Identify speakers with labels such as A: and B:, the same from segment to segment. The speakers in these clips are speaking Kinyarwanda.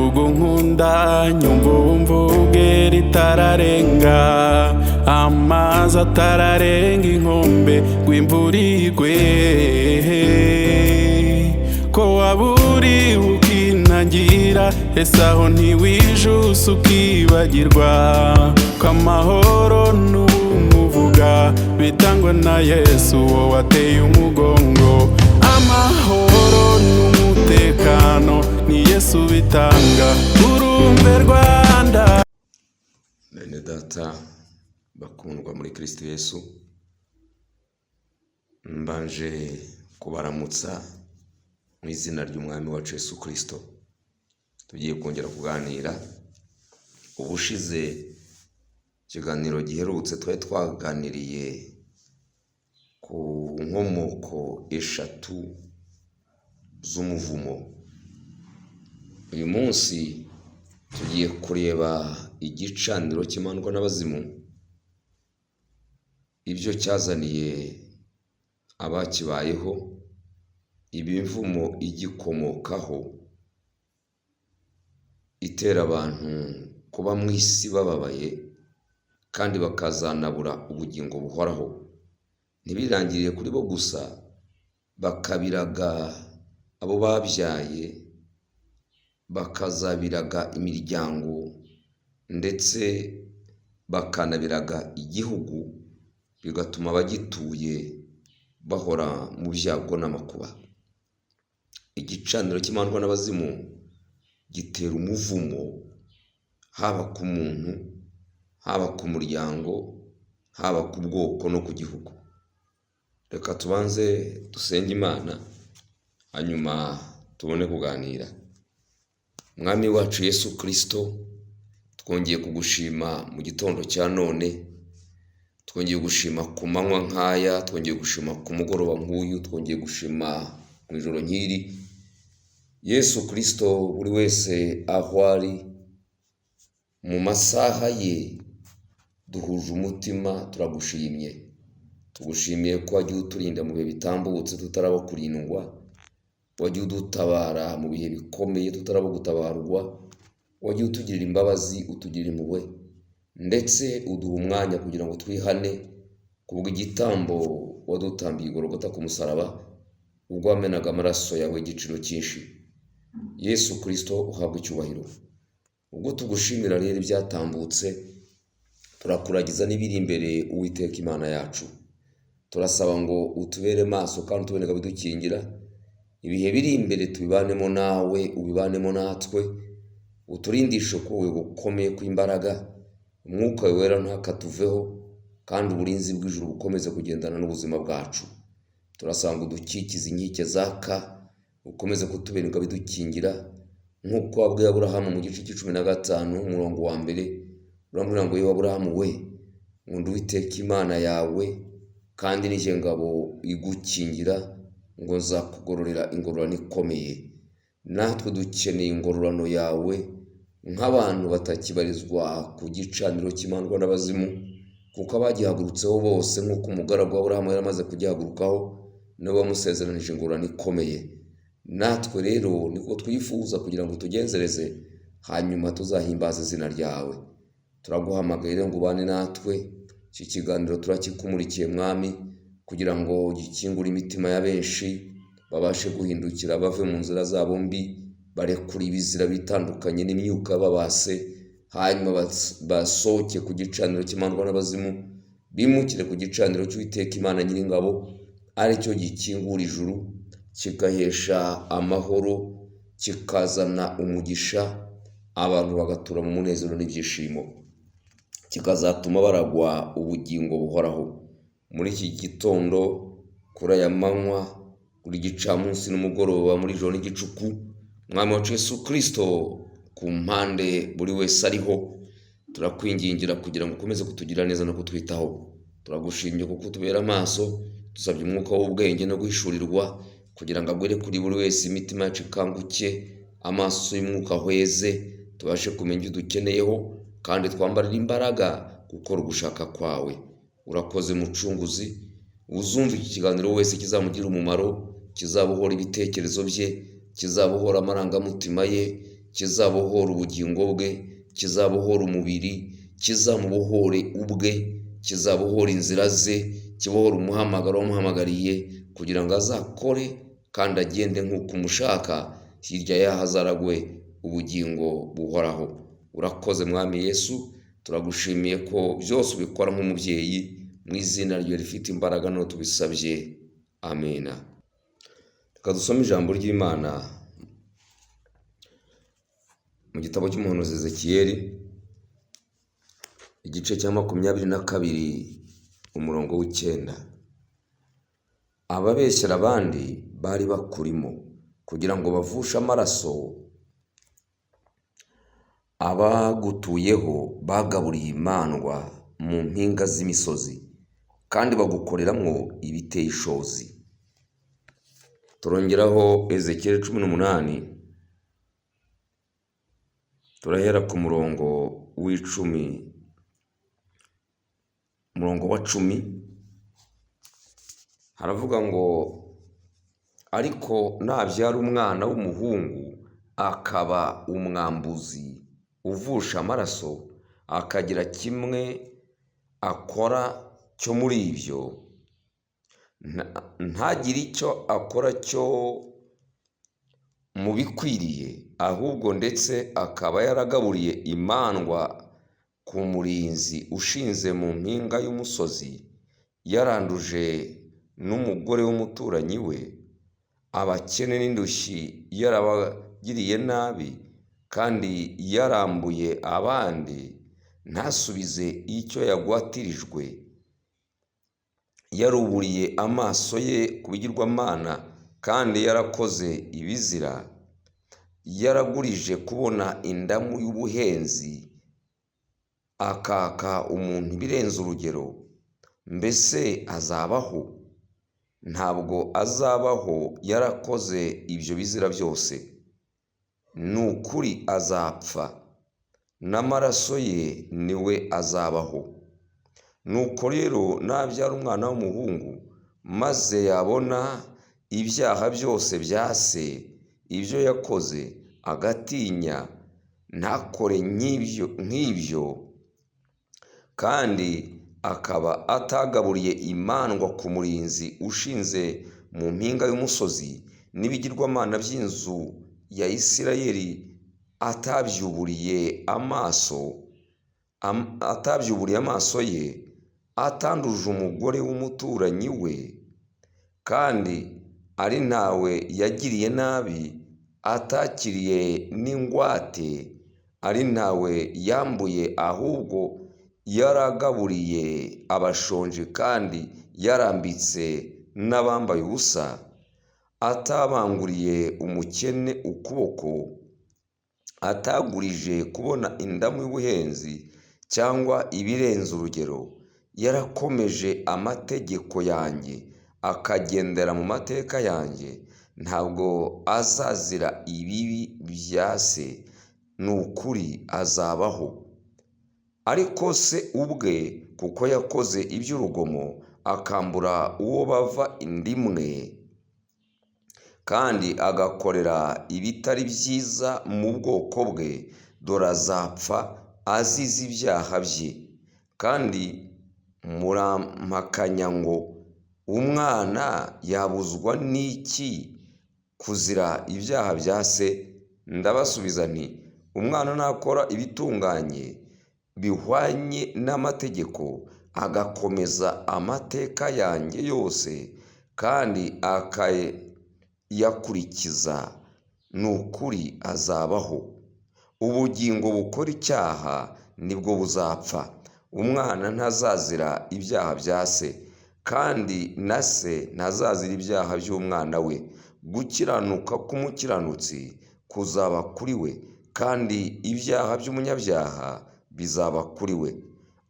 A: Mvuga unkunda, nyumva ubu mvuge ritararenga, amazi atararenga inkombe ngo imvura igwe. Ko waburiwe ukinangira, ese aho ntiwijuse ukibagirwa ko amahoro n'ubumwe uvuga bitangwa na Yesu, wowe wateye umugongo? Amahoro n'umutekano ni Yesu bitanga. Urumve Rwanda.
B: Bene data bakundwa muri Kristo Yesu, mbanje kubaramutsa mu izina ry'Umwami wacu Yesu Kristo. Tugiye kongera kuganira. Ubushize, ikiganiro giherutse, twari twaganiriye ku nkomoko eshatu z'umuvumo. Uyu munsi tugiye kureba igicaniro cy'imandwa n'abazimu, ibyo cyazaniye abakibayeho, imivumo igikomokaho itera abantu kuba mu isi bababaye kandi bakazanabura ubugingo buhoraho. Ntibirangiriye kuri bo gusa, bakabiraga abo babyaye, bakazabiraga imiryango, ndetse bakanabiraga igihugu, bigatuma abagituye bahora mu byago n'amakuba. Igicaniro cy'imandwa n'abazimu gitera umuvumo haba ku muntu, haba ku muryango, haba ku bwoko no ku gihugu. Reka tubanze dusenge Imana, hanyuma tubone kuganira. Mwami wacu Yesu Kirisito, twongeye kugushima mu gitondo cya none, twongeye gushima ku manywa nk'aya, twongeye gushima ku mugoroba nk'uyu, twongeye gushima mu ijoro nk'iri. Yesu Kirisito, buri wese aho ari mu masaha ye, duhuje umutima turagushimye. Tugushimiye ko wagiye uturinda mu bihe bitambutse tutaraba kurindwa, wagiye udutabara mu bihe bikomeye tutaraba gutabarwa, wagiye utugirira imbabazi, utugirira impuhwe, ndetse uduha umwanya kugira ngo twihane kubw'igitambo wadutambiye i Gologota ku musaraba, ubwo wamenaga amaraso yawe y'igiciro cyinshi. Yesu Kirisito, uhabwa icyubahiro. Ubwo tugushimira rero ibyatambutse, turakuragiza n'ibiri imbere. Uwiteka Imana yacu, turasaba ngo utubere maso kandi utuboneka bidukingira ibihe biri imbere, tubibanemo nawe, ubibanemo natwe, uturindishe ukuboko gukomeye kw'imbaraga, Umwuka Wera ntakatuveho, kandi uburinzi bw'ijuru bukomeze kugendana n'ubuzima bwacu. Turasanga udukikize inkike zaka, ukomeze kutubera ingabo idukingira, nk'uko wabwiye Aburahamu mu gice cya 15 umurongo wa mbere, uramubwira ngo: "Yewe Aburahamu we, nkunda Uwiteka Imana yawe, kandi ni ngabo igukingira, ngo nzakugororera ingororano ikomeye." Natwe dukeneye ingororano yawe nk'abantu batakibarizwa ku gicaniro cy'imandwa n'abazimu, kuko abagihagurutseho bose, nk'uko umugaragu wa Aburahamu yari amaze kugihagurukaho, niwe wamusezeranije ingororano ikomeye. Natwe rero niko twifuza kugira ngo tugenzereze, hanyuma tuzahimbaze izina ryawe. Turaguhamagaye rero ngo ubane natwe. Iki kiganiro turakikumurikiye, Mwami, kugira ngo gikingure imitima ya benshi, babashe guhindukira bave mu nzira zabo mbi, barekure ibizira bitandukanye n'imyuka babase, hanyuma basohoke ku gicaniro cy'imandwa n'abazimu, bimukire ku gicaniro cy'Uwiteka Imana Nyiringabo, aricyo gikingura ijuru, kigahesha amahoro, kikazana umugisha, abantu bagatura mu munezero n'ibyishimo, kikazatuma baragwa ubugingo buhoraho. Muri iki gitondo, kuri aya manywa, kuri gicamunsi n'umugoroba, muri ijoro n'igicuku, Mwami wacu Yesu Kirisito, ku mpande buri wese ariho, turakwingingira kugira ngo ukomeze kutugira neza no kutwitaho. Turagushimye kuko utubera amaso. Dusabye umwuka w'ubwenge no guhishurirwa kugira ngo agwere kuri buri wese, imitima yacu ikanguke, amaso y'umwuka ahweze, tubashe kumenya ibyo dukeneyeho kandi twambarire imbaraga gukora ugushaka kwawe. Urakoze, Mucunguzi. Uzumva iki kiganiro wese kizamugira umumaro, kizabohora ibitekerezo bye, kizabohora amarangamutima ye. kizabohora ubugingo bwe, kizabohora umubiri, kizamubohore ubwe, kizabohora inzira ze, kibohora umuhamagaro wamuhamagariye kugira ngo azakore kandi agende nk'uko umushaka, hirya y'aho azaragwe ubugingo buhoraho. Urakoze Mwami Yesu, turagushimiye ko byose ubikora nk'umubyeyi, mu izina ryawe rifite imbaraga no tubisabye, amena. Reka dusome ijambo ry'Imana mu gitabo cy'umuhanuzi Ezekiyeli, igice cya 22 umurongo w'9. Ababeshyera abandi bari bakurimo kugira ngo bavushe amaraso abagutuyeho bagaburiye imandwa mu mpinga z'imisozi, kandi bagukoreramwo ibiteye ishozi. Turongeraho Ezekiyeli 18, turahera ku murongo w'10, umurongo wa 10, haravuga ngo ariko nabyara umwana w'umuhungu akaba umwambuzi uvusha amaraso, akagira kimwe akora cyo muri ibyo, ntagire icyo akora cyo mu bikwiriye, ahubwo ndetse akaba yaragaburiye imandwa ku murinzi ushinze mu mpinga y'umusozi, yaranduje n'umugore w'umuturanyi we, abakene n'indushyi yarabagiriye nabi, kandi yarambuye abandi, ntasubize icyo yagwatirijwe, yaruburiye amaso ye ku bigirwamana, kandi yarakoze ibizira, yaragurije kubona indamu y'ubuhenzi, akaka umuntu ibirenze urugero, mbese azabaho? Ntabwo azabaho yarakoze ibyo bizira byose. Ni ukuri azapfa, n'amaraso ye niwe azabaho. Nuko rero nabyara umwana w'umuhungu, maze yabona ibyaha byose bya se, ibyo yakoze, agatinya, ntakore nk'ibyo, kandi akaba atagaburiye imandwa ku murinzi ushinze mu mpinga y'umusozi, n'ibigirwamana by'inzu ya Isirayeli atabyuburiye amaso, atabyuburiye amaso ye, atanduje umugore w'umuturanyi we, kandi ari ntawe yagiriye nabi, atakiriye n'ingwate, ari ntawe yambuye, ahubwo yaragaburiye abashonji kandi yarambitse n'abambaye ubusa, atabanguriye umukene ukuboko, atagurije kubona indamu y'ubuhenzi cyangwa ibirenze urugero, yarakomeje amategeko yanjye, akagendera mu mateka yanjye, ntabwo azazira ibibi bya se, ni ukuri azabaho. Ariko se ubwe, kuko yakoze iby'urugomo, akambura uwo bava inda imwe, kandi agakorera ibitari byiza mu bwoko bwe, dore azapfa azize ibyaha bye. Kandi murampakanya ngo umwana yabuzwa n'iki kuzira ibyaha bya se? Ndabasubiza nti umwana nakora ibitunganye bihwanye n'amategeko, agakomeza amateka yanjye yose kandi akayakurikiza, ni ukuri azabaho. Ubugingo bukora icyaha nibwo buzapfa. Umwana ntazazira ibyaha bya se, kandi na se ntazazira ibyaha by'umwana we. Gukiranuka k'umukiranutsi kuzaba kuri we, kandi ibyaha by'umunyabyaha bizaba kuri we.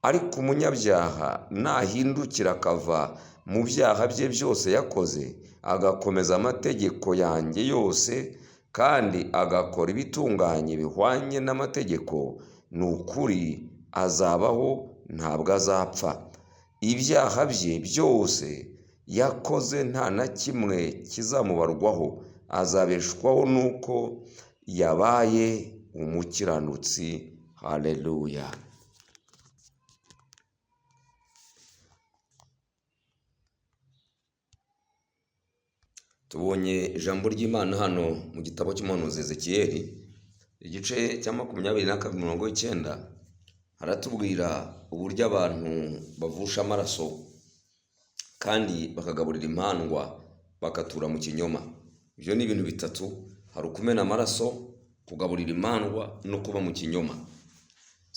B: Ariko umunyabyaha nahindukira akava mu byaha bye byose yakoze, agakomeza amategeko yanjye yose, kandi agakora ibitunganye bihwanye n'amategeko, ni ukuri azabaho, ntabwo azapfa. Ibyaha bye byose yakoze nta na kimwe kizamubarwaho, azabeshwaho n'uko yabaye umukiranutsi. Haleluya. Tubonye ijambo ry'Imana hano mu gitabo cy'umuhanuzi Ezekiyeli, igice cya 22:90, haratubwira uburyo abantu bavusha amaraso kandi bakagaburira impandwa, bakatura mu kinyoma. Ibyo ni ibintu bitatu: hari ukumena amaraso, kugaburira imandwa no kuba mu kinyoma.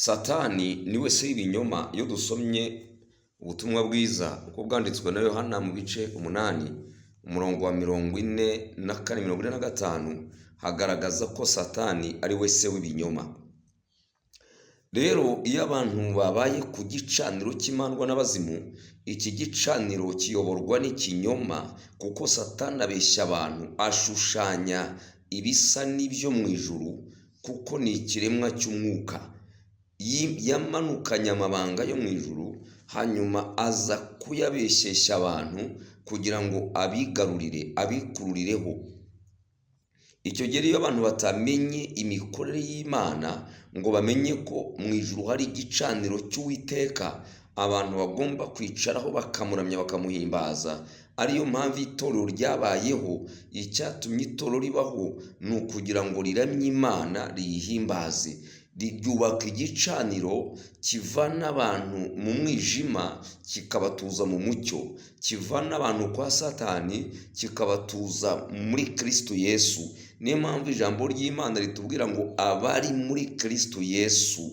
B: Satani niwe se w'ibinyoma. Iyo dusomye ubutumwa bwiza uko bwanditswe na Yohana mu bice 8, umurongo wa 44, 45, hagaragaza ko Satani ari we se w'ibinyoma. Rero iyo abantu babaye ku gicaniro cy'imandwa n'abazimu, iki gicaniro kiyoborwa n'ikinyoma, kuko Satani abeshya abantu, ashushanya ibisa n'ibyo mu ijuru, kuko ni ikiremwa cy'umwuka. Yamanukanye amabanga yo mu ijuru, hanyuma aza kuyabeshyeshya abantu kugira ngo abigarurire, abikururireho. Icyo gihe iyo abantu batamenye imikorere y'Imana, ngo bamenye ko mu ijuru hari igicaniro cy'Uwiteka, abantu bagomba kwicaraho bakamuramya, bakamuhimbaza. Ariyo mpamvu itorero ryabayeho. Icyatumye itorero ribaho ni ukugira ngo riramye Imana, riyihimbaze. Ryubaka igicaniro kivana abantu mu mwijima kikabatuza mu mucyo, kivana abantu kwa Satani kikabatuza muri Kristo Yesu. Niyo mpamvu ijambo ry'Imana ritubwira ngo abari muri Kristo Yesu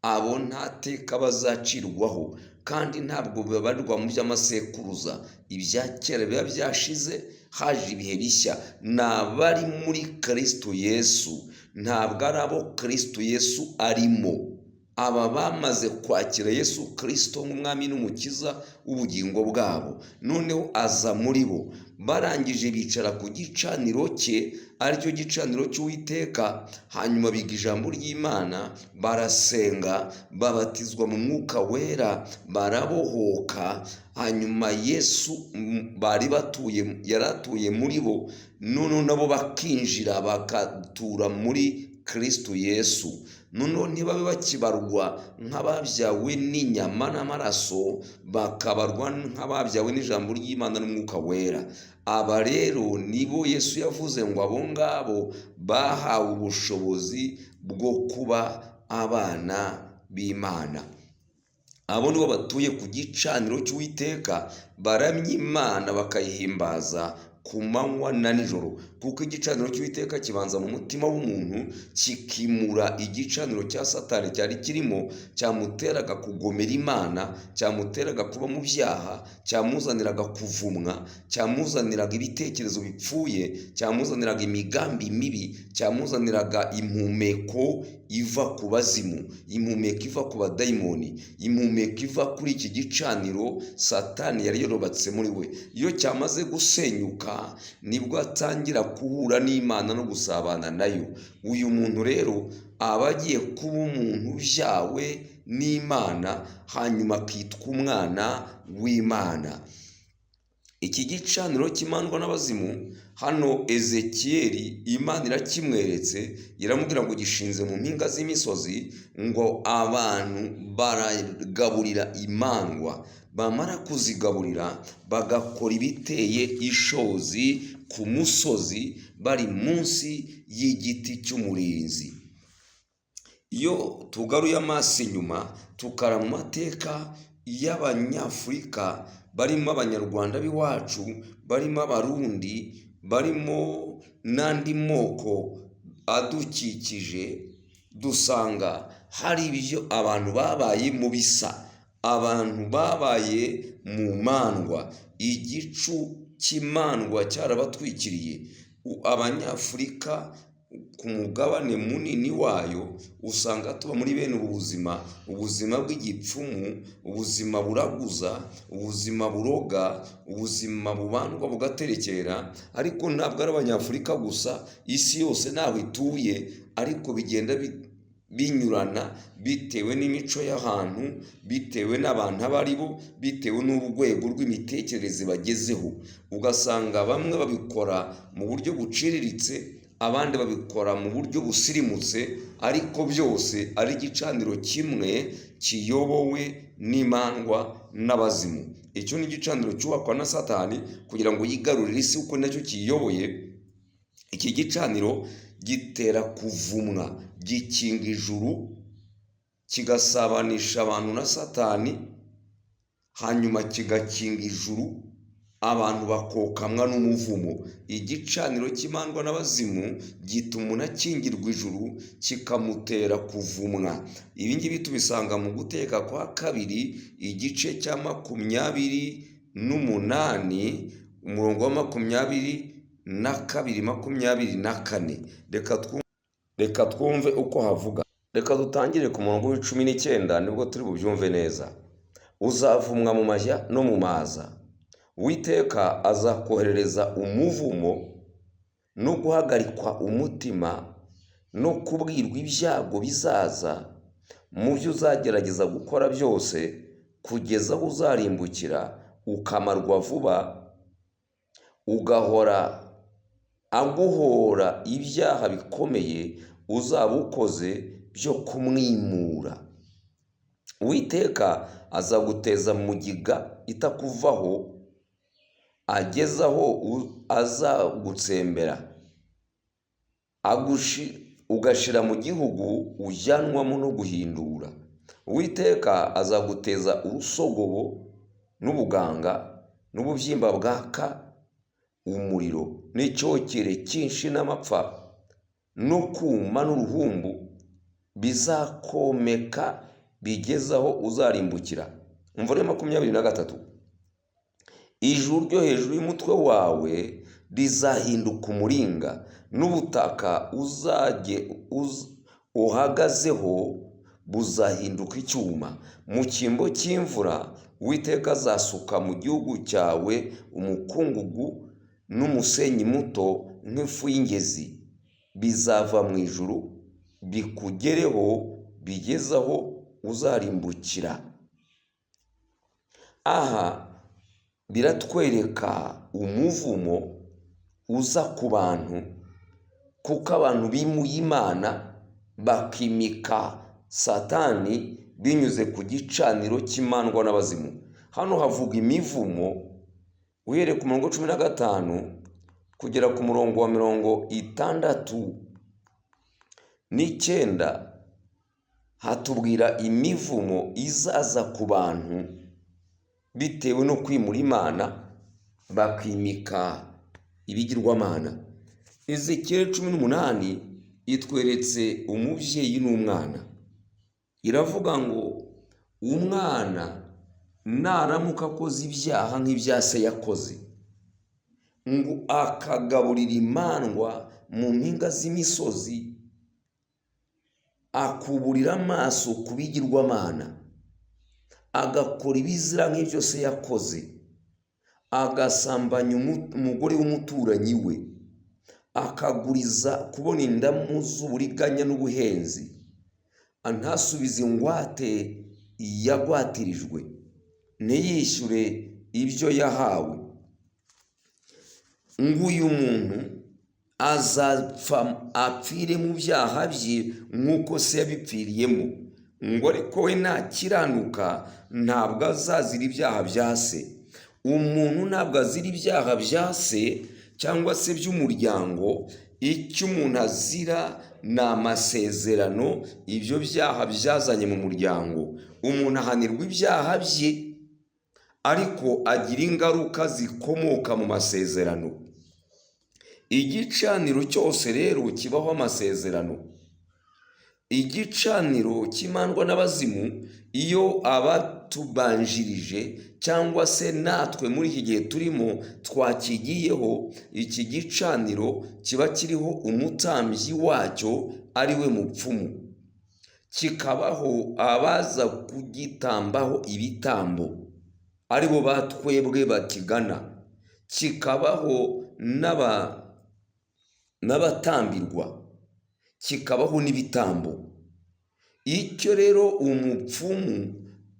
B: abo nta teka bazacirwaho, kandi ntabwo babarirwa mu by'amasekuruza. Ibya kera biba byashize, haje ibihe bishya. Ni abari muri Kristo Yesu, ntabwo ari abo Kristo Yesu arimo. Aba bamaze kwakira Yesu Kristo nk'umwami n'umukiza w'ubugingo bwabo, noneho aza muri bo. Barangije bicara ku gicaniro cye, aricyo gicaniro cy'Uwiteka, hanyuma biga ijambo ry'Imana, barasenga, babatizwa mu mwuka wera, barabohoka. Hanyuma Yesu bari batuye, yaratuye muri bo, noneho nabo bakinjira bakatura muri Kristo Yesu. Noneho ntibabe bakibarwa nk'ababyawe n'inyama n'amaraso, bakabarwa nk'ababyawe n'ijambo ry'Imana n'umwuka wera. Aba rero nibo Yesu yavuze ngo abo ngabo bahawe ubushobozi bwo kuba abana b'Imana. Abo nibo batuye ku gicaniro cy'Uwiteka, baramya Imana bakayihimbaza ku manywa na nijoro, kuko igicaniro cy'Uwiteka kibanza mu mutima w'umuntu, kikimura igicaniro cya Satani cyari kirimo, cyamuteraga kugomera Imana, cyamuteraga kuba mu byaha, cyamuzaniraga kuvumwa, cyamuzaniraga ibitekerezo bipfuye, cyamuzaniraga imigambi mibi, cyamuzaniraga impumeko iva ku bazimu, impumeko iva ku badayimoni, impumeko iva kuri iki gicaniro Satani yari yarubatse muri we. Iyo cyamaze gusenyuka, nibwo atangira guhura n'Imana no gusabana nayo. Uyu muntu rero aba agiye kuba umuntu ubyawe n'Imana, hanyuma akitwa umwana w'Imana. Iki gicaniro cy'imandwa n'abazimu hano Ezekiyeli Imana irakimweretse, iramubwira ngo gishinze mu mpinga z'imisozi, ngo abantu baragaburira imandwa, bamara kuzigaburira bagakora ibiteye ishozi ku musozi, bari munsi y'igiti cy'umurinzi. Iyo tugaruye amaso inyuma tukara mu mateka y'Abanyafurika, barimo Abanyarwanda b'iwacu, barimo Abarundi, barimo n'andi moko adukikije, dusanga hari ibyo abantu babaye mu bisa, abantu babaye mu mandwa, igicu cy'imandwa cyarabatwikiriye. Abanyafurika ku mugabane munini wayo usanga tuba muri bene ubu buzima, ubuzima bw'igipfumu, ubuzima buraguza, ubuzima buroga, ubuzima bubandwa bugaterekera. Ariko ntabwo ari Abanyafurika gusa, isi yose ntaho ituye, ariko bigenda binyurana bitewe n'imico y'ahantu, bitewe n'abantu abo ari bo, bitewe n'urwego rw'imitekerereze bagezeho. Ugasanga bamwe babikora mu buryo buciriritse, Abandi babikora mu buryo busirimutse, ariko byose ari igicaniro kimwe kiyobowe n'imandwa n'abazimu. Icyo ni igicaniro cyubakwa na Satani kugira ngo yigarurire isi, kuko nacyo kiyiyoboye. Iki gicaniro gitera kuvumwa, gikinga ijuru, kigasabanisha abantu na Satani, hanyuma kigakinga ijuru, abantu bakokamwa n'umuvumo. Igicaniro cy'imandwa n'abazimu gituma umuntu akingirwa ijuru, kikamutera kuvumwa. Ibi ngibi tubisanga mu Guteka kwa Kabiri, igice cya 28, umurongo wa 22, 24. Reka twumve uko havuga. Reka dutangire ku murongo wa 19, nibwo turi bubyumve neza. Uzavumwa mu majya no mu maza. Uwiteka azakoherereza umuvumo no guhagarikwa umutima no kubwirwa ibyago bizaza mu byo uzagerageza gukora byose, kugeza aho uzarimbukira ukamarwa vuba, ugahora aguhora ibyaha bikomeye uzaba ukoze byo kumwimura. Uwiteka azaguteza mugiga itakuvaho, ageze aho azagutsembera, ugashira mu gihugu ujyanwamo no guhindura. Uwiteka azaguteza urusogobo n'ubuganga n'ububyimba bwaka umuriro n'icyokere cyinshi n'amapfa no kuma n'uruhumbu, bizakomeka bigeze aho uzarimbukira. Umva rero 23: ijuru ryo hejuru y'umutwe wawe rizahinduka umuringa, n'ubutaka uzajye uhagazeho buzahinduka icyuma. Mu cyimbo cy'imvura, Uwiteka azasuka mu gihugu cyawe umukungugu n'umusenyi muto nk'ifu y'ingezi, bizava mu ijuru bikugereho bigeze aho uzarimbukira. Aha biratwereka umuvumo uza ku bantu, kuko abantu bimuye Imana bakimika Satani binyuze ku gicaniro cy'imandwa n'abazimu. Hano havuga imivumo uhereye ku murongo 15 kugera ku murongo wa 69, hatubwira imivumo izaza ku bantu bitewe no kwimura Imana bakimika ibigirwamana. Ezekiyeli 18 itweretse umubyeyi n'umwana. Iravuga ngo umwana naramuka akoze ibyaha nk'ibya se yakoze, ngo akagaburira imandwa mu mpinga z'imisozi, akuburira amaso ku bigirwamana, agakora ibizira nk'ibyo se yakoze, agasambanya umugore w'umuturanyi we, akaguriza kubona indamu z'uburiganya n'ubuhenzi, ntasubize ingwate yagwatirijwe, ntiyishyure ibyo yahawe, ngo uyu muntu azapfa apfire mu byaha bye nk'uko se yabipfiriyemo. Ngo ariko we nakiranuka ntabwo azazira ibyaha bya se. Umuntu ntabwo azira ibyaha bya se cyangwa se by'umuryango. Icyo umuntu azira ni amasezerano ibyo byaha byazanye mu muryango. Umuntu ahanirwa ibyaha bye, ariko agira ingaruka zikomoka mu masezerano. Igicaniro cyose rero kibaho amasezerano. Igicaniro cy'imandwa n'abazimu, iyo abatubanjirije cyangwa se natwe muri iki gihe turimo twakigiyeho, iki gicaniro kiba kiriho umutambyi wacyo ari we mupfumu, kikabaho abaza kugitambaho ibitambo aribo batwebwe bakigana, kikabaho n'abatambirwa, kikabaho n'ibitambo. Icyo rero umupfumu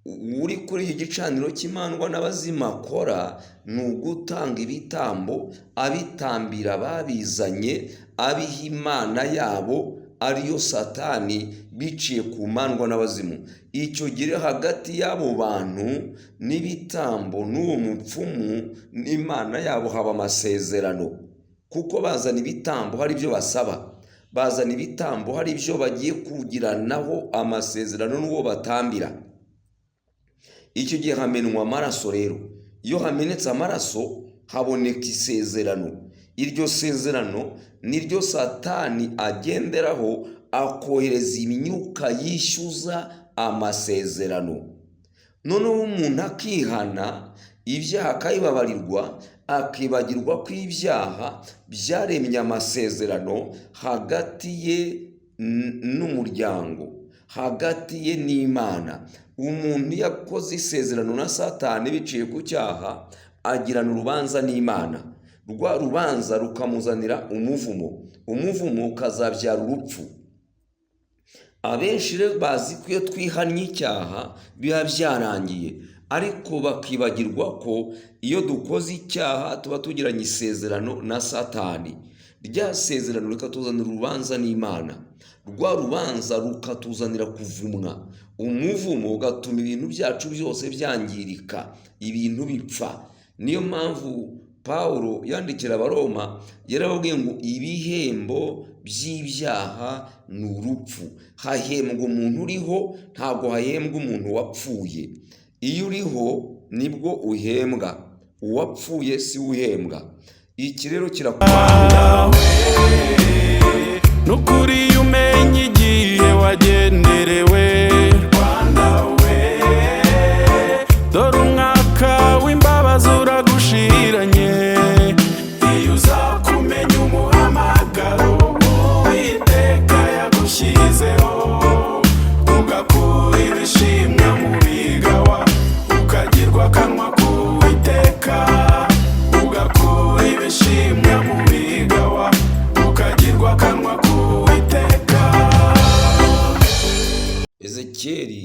B: Uri kuri iki gicaniro cy'imandwa n'abazimu akora ni ugutanga ibitambo, abitambira babizanye, abiha imana yabo ariyo Satani, biciye ku mandwa n'abazimu. Icyo gihe hagati y'abo bantu n'ibitambo n'uwo mupfumu n'imana yabo haba amasezerano, kuko bazana ibitambo hari ibyo basaba, bazana ibitambo hari ibyo bagiye kugiranaho amasezerano n'uwo batambira. Icyo gihe hamenwa amaraso. Rero iyo hamenetse amaraso haboneka isezerano. Iryo sezerano niryo Satani agenderaho akohereza imyuka yishyuza amasezerano. Noneho umuntu akihana ibyaha akabibabarirwa, akibagirwa ko ibyaha byaremye amasezerano hagati ye n'umuryango, hagati ye n'Imana. Umuntu iyo akoze isezerano na Satani biciye ku cyaha, agirana urubanza n'Imana. Rwa rubanza rukamuzanira umuvumo, umuvumo ukazabyara urupfu. Abenshi rero bazi ko iyo twihannye icyaha biba byarangiye, ariko bakibagirwa ko iyo dukoze icyaha tuba tugiranye isezerano na Satani. Rya sezerano rikatuzanira urubanza n'Imana, rwa rubanza rukatuzanira kuvumwa, umuvumo ugatuma ibintu byacu byose byangirika, ibintu bipfa. Niyo mpamvu Pawulo yandikira Abaroma yarababwiye ngo ibihembo by'ibyaha ni urupfu. Hahembwa umuntu uriho, ntabwo hahembwa umuntu wapfuye. Iyo uriho nibwo uhembwa, uwapfuye si we uhembwa. Iki rero kirakwanga.
A: Nukuri iyo umenya igihe wagenderewe, Rwanda we, dore umwaka w'imbabazi uragushiranye. Iyo uzakumenya umuhamagaro Uwiteka yagushyizeho, ugakura ibishimwa mu bigawa, ukagirwa akanwa k'Uwiteka, ugakura ibishimwa mu bigawa, ukagirwa akanwa k'Uwiteka.
B: Ezekiyeli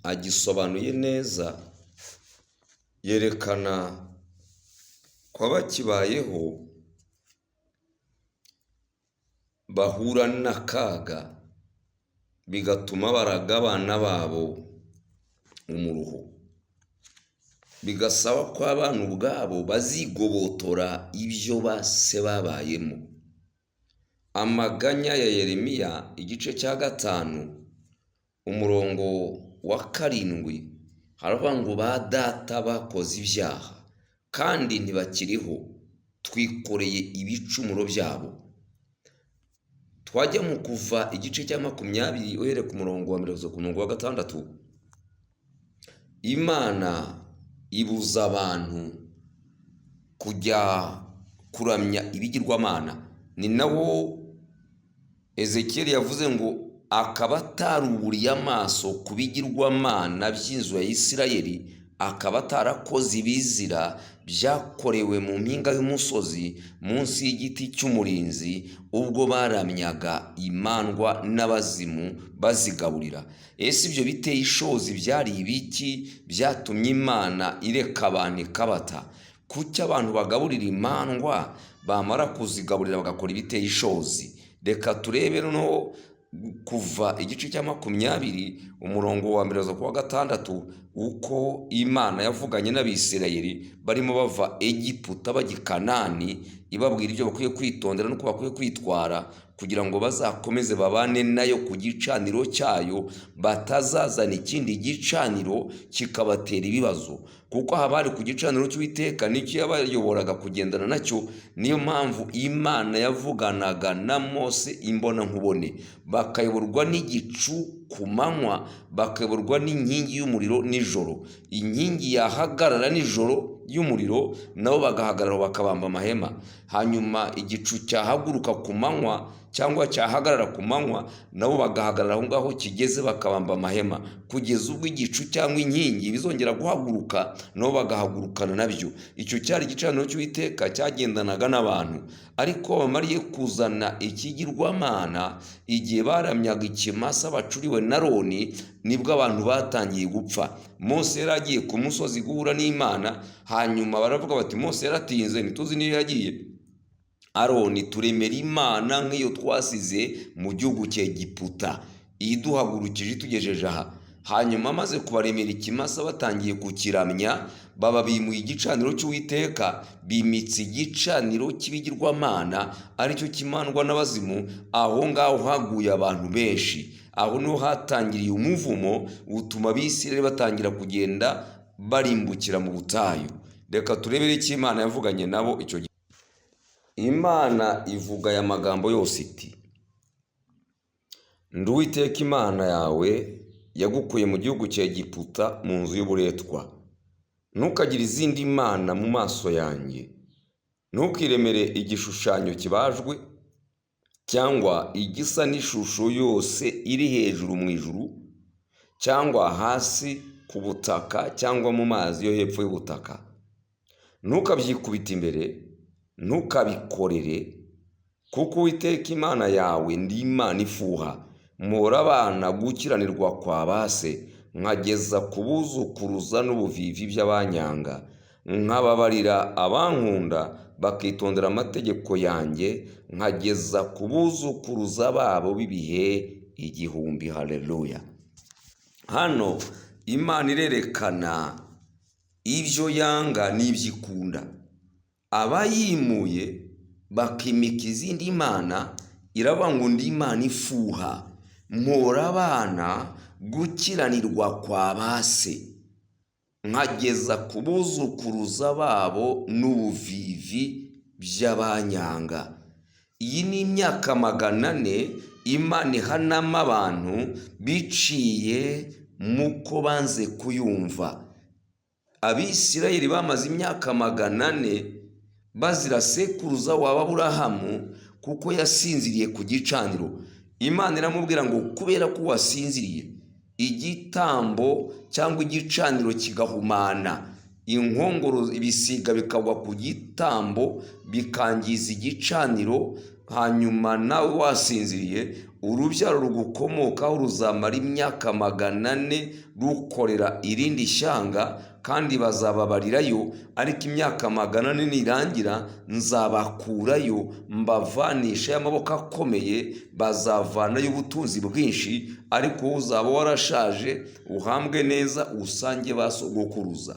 B: agisobanuye neza, yerekana ko abakibayeho bahura n'akaga, bigatuma baraga abana babo umuruho, bigasaba ko abana ubwabo bazigobotora ibyo base babayemo. Amaganya ya Yeremiya igice cya 5 umurongo wa 7 haravuga ngo ba data bakoze ibyaha kandi ntibakiriho, twikoreye ibicumuro byabo. Twajya mu Kuva igice cya 20 uhereye ku murongo wa 1 kugeza ku murongo wa 6, Imana ibuza abantu kujya kuramya ibigirwamana. Ni nawo Ezekiyeli yavuze ngo akaba ataruburiye amaso ku bigirwamana by'inzu ya Isirayeli, akaba atarakoze ibizira byakorewe mu mpinga y'umusozi munsi y'igiti cy'umurinzi, ubwo baramyaga imandwa n'abazimu bazigaburira. Ese ibyo biteye ishozi byari ibiki byatumye Imana ireka abantu ikabata? Kuki abantu bagaburira imandwa, bamara kuzigaburira bagakora ibiteye ishozi? Reka turebe noneho Kuva igice cya 20 umurongo wa 1 kugeza ku wa 6, uko Imana yavuganye n'Abisirayeli barimo bava Egiputa bajya i Kanani, ibabwira ibyo bakwiye kwitondera n'uko bakwiye kwitwara kugira ngo bazakomeze babane nayo ku gicaniro cyayo, batazazana ikindi gicaniro kikabatera ibibazo, kuko aha bari ku gicaniro cy'Uwiteka, nicyo yabayoboraga kugendana nacyo. Niyo mpamvu Imana yavuganaga na Mose imbonankubone, bakayoborwa n'igicu ku manywa, bakayoborwa n'inkingi y'umuriro nijoro. Inkingi yahagarara nijoro y'umuriro, nabo bagahagarara bakabamba amahema, hanyuma igicu cyahaguruka ku manywa cyangwa cyahagarara ku manywa, nabo bagahagarara aho ngaho kigeze, bakabamba amahema kugeza ubwo igicu cyangwa inkingi bizongera guhaguruka, nabo bagahagurukana nabyo. Icyo cyari igicaniro cy'Uwiteka cyagendanaga n'abantu. Ariko bamariye kuzana ikigirwamana, igihe baramyaga ikimasa bacuriwe na Aroni, nibwo abantu batangiye gupfa. Mose yari agiye ku musozi guhura n'Imana, hanyuma baravuga bati: "Mose yaratinze, ntituzi n'iyo yagiye. Aroni, turemera imana nk'iyo twasize mu gihugu cya Egiputa, iduhagurukije itugejeje aha." Hanyuma amaze kubaremera ikimasa, batangiye kukiramya, baba bimuye igicaniro cy'Uwiteka, bimitse igicaniro cy'ibigirwamana, aricyo kimandwa n'abazimu. Aho ngaho haguye abantu benshi. Aho niho hatangiriye umuvumo utuma Abisirayeli batangira kugenda barimbukira mu butayu. Reka turebere icyo Imana yavuganye nabo icyo gihe. Imana ivuga aya magambo yose iti: "Ndi Uwiteka Imana yawe yagukuye mu gihugu cya Egiputa, mu nzu y'uburetwa. Ntukagire izindi mana mu maso yanjye. Ntukiremere igishushanyo kibajwe cyangwa igisa n'ishusho yose iri hejuru mu ijuru, cyangwa hasi ku butaka, cyangwa mu mazi yo hepfo y'ubutaka. Ntukabyikubite imbere, ntukabikorere, kuko Uwiteka Imana yawe ndi Imana ifuha, mpora abana gukiranirwa kwa ba se, nkageza ku buzukuruza n'ubuvivi by'abanyanga, nkababarira abankunda bakitondera amategeko yanjye, nkageza ku buzukuruza babo b'ibihe 1000." Haleluya! Hano Imana irerekana ibyo yanga n'ibyo ikunda. Abayimuye bakimika izindi mana, iravuga ngo: "Ndi Imana ifuha, mpora abana gukiranirwa kwa ba se, nkageza ku buzukuruza babo n'ubuvivi by'abanyanga." Iyi ni imyaka 400 Imana ihanamo abantu biciye mu ko banze kuyumva. Abisirayeli bamaze imyaka 400 bazira sekuruza wa Aburahamu, kuko yasinziriye ku gicaniro. Imana iramubwira ngo: "Kubera ko wasinziriye, igitambo cyangwa igicaniro kigahumana, inkongoro, ibisiga bikagwa ku gitambo bikangiza igicaniro, hanyuma nawe wasinziriye, urubyaro rugukomokaho ruzamara imyaka 400 rukorera irindi shyanga, kandi bazababarirayo. Ariko imyaka 400 nirangira, nzabakurayo, mbavanisha y'amaboko akomeye, bazavanayo ubutunzi bwinshi, ariko wowe uzaba warashaje, uhambwe neza, usange ba sogokuruza."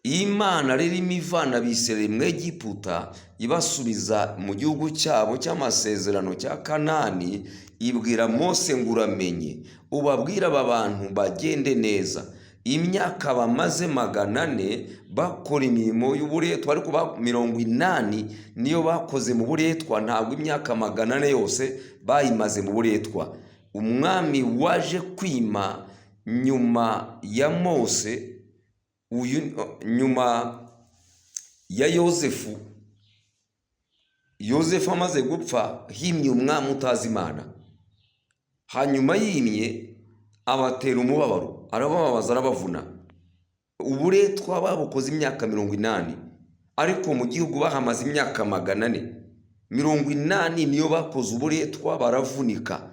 B: Imana rero ivana Abisirayeli mu Egiputa, ibasubiza mu gihugu cyabo cy'amasezerano cya Kanani, ibwira Mose ngo: "Uramenye ubabwire aba bantu bagende neza. Imyaka bamaze 400 bakora imirimo y'uburetwa, ariko 80 niyo bakoze mu buretwa, ntabwo imyaka 400 yose bayimaze mu buretwa." Umwami waje kwima nyuma ya Mose, uyu nyuma ya Yosefu, Yosefu amaze gupfa himye umwami utazi Imana. Hanyuma yimye abatera umubabaro, arabababaza, arabavuna. Uburetwa babukoze imyaka 80, ariko mu gihugu bahamaze imyaka 400. 80 niyo bakoze uburetwa, baravunika.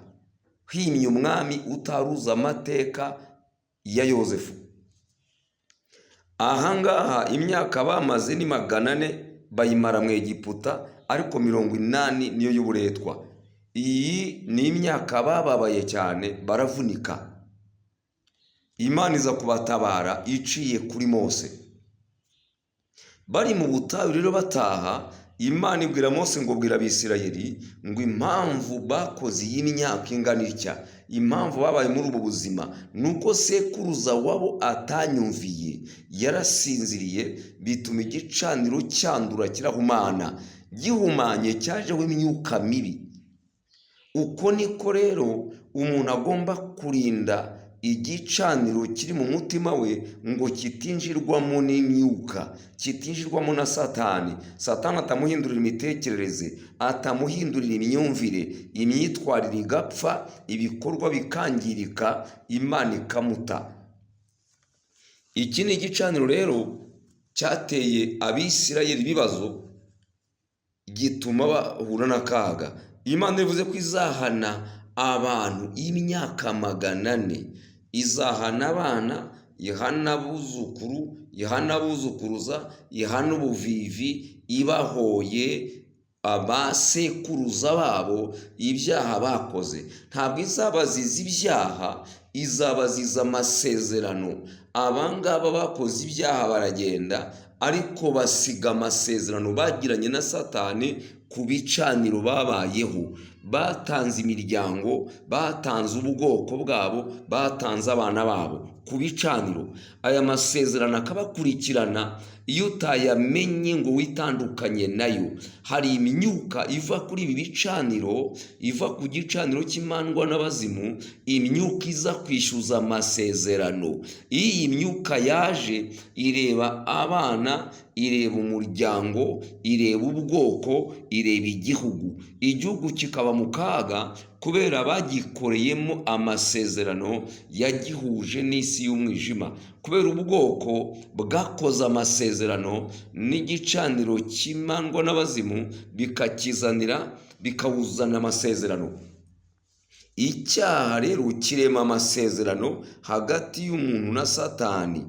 B: Himye umwami utaruzi amateka ya Yosefu. Ahangaha imyaka bamaze ni 400, bayimara mu Egiputa, ariko 80 niyo y'uburetwa. Iyi ni imyaka bababaye cyane, baravunika. Imana iza kubatabara iciye kuri Mose. Bari mu butayu rero bataha, Imana ibwira Mose ngo: "Bwira Abisirayeli ngo impamvu bakoze iyi myaka ingana itya, impamvu babaye muri ubu buzima, ni uko sekuruza wabo atanyumviye, yarasinziriye, bituma igicaniro cyandura, kirahumana, gihumanye cyajeho imyuka mibi." Uko niko rero umuntu agomba kurinda Igicaniro kiri mu mutima we ngo kitinjirwamo n'imyuka, kitinjirwamo na Satani, Satani atamuhindurira imitekerereze, atamuhindurira imyumvire, imyitwarire igapfa, ibikorwa bikangirika, Imana ikamuta. Iki ni igicaniro rero cyateye Abisirayeli ibibazo, gituma bahura n'akaga. Imana ivuze ko izahana abantu imyaka 400, izahana abana, ihana abuzukuru, ihana abuzukuruza, ihana ubuvivi, ibahoye abasekuruza babo ibyaha bakoze. Ntabwo izabaziza ibyaha, izabaziza amasezerano. Abangaba bakoze ibyaha baragenda, ariko basiga amasezerano bagiranye na Satani ku bicaniro babayeho. Batanze imiryango, batanze ubwoko bwabo, batanze abana babo ku bicaniro. Aya masezerano akabakurikirana. Iyo utayamenye ngo witandukanye nayo, hari imyuka iva kuri ibi bicaniro, iva ku gicaniro cy'imandwa n'abazimu, imyuka iza kwishyuza amasezerano. Iyo iyi myuka yaje, ireba abana, ireba umuryango, ireba ubwoko, ireba igihugu. Igihugu kikaba mu kaga kubera bagikoreyemo amasezerano yagihuje n'isi y'umwijima, kubera ubwoko bwakoze amasezerano n'igicaniro cy'imandwa n'abazimu, bikakizanira, bikawuzana amasezerano. Icyaha rero kirema amasezerano hagati y'umuntu na Satani,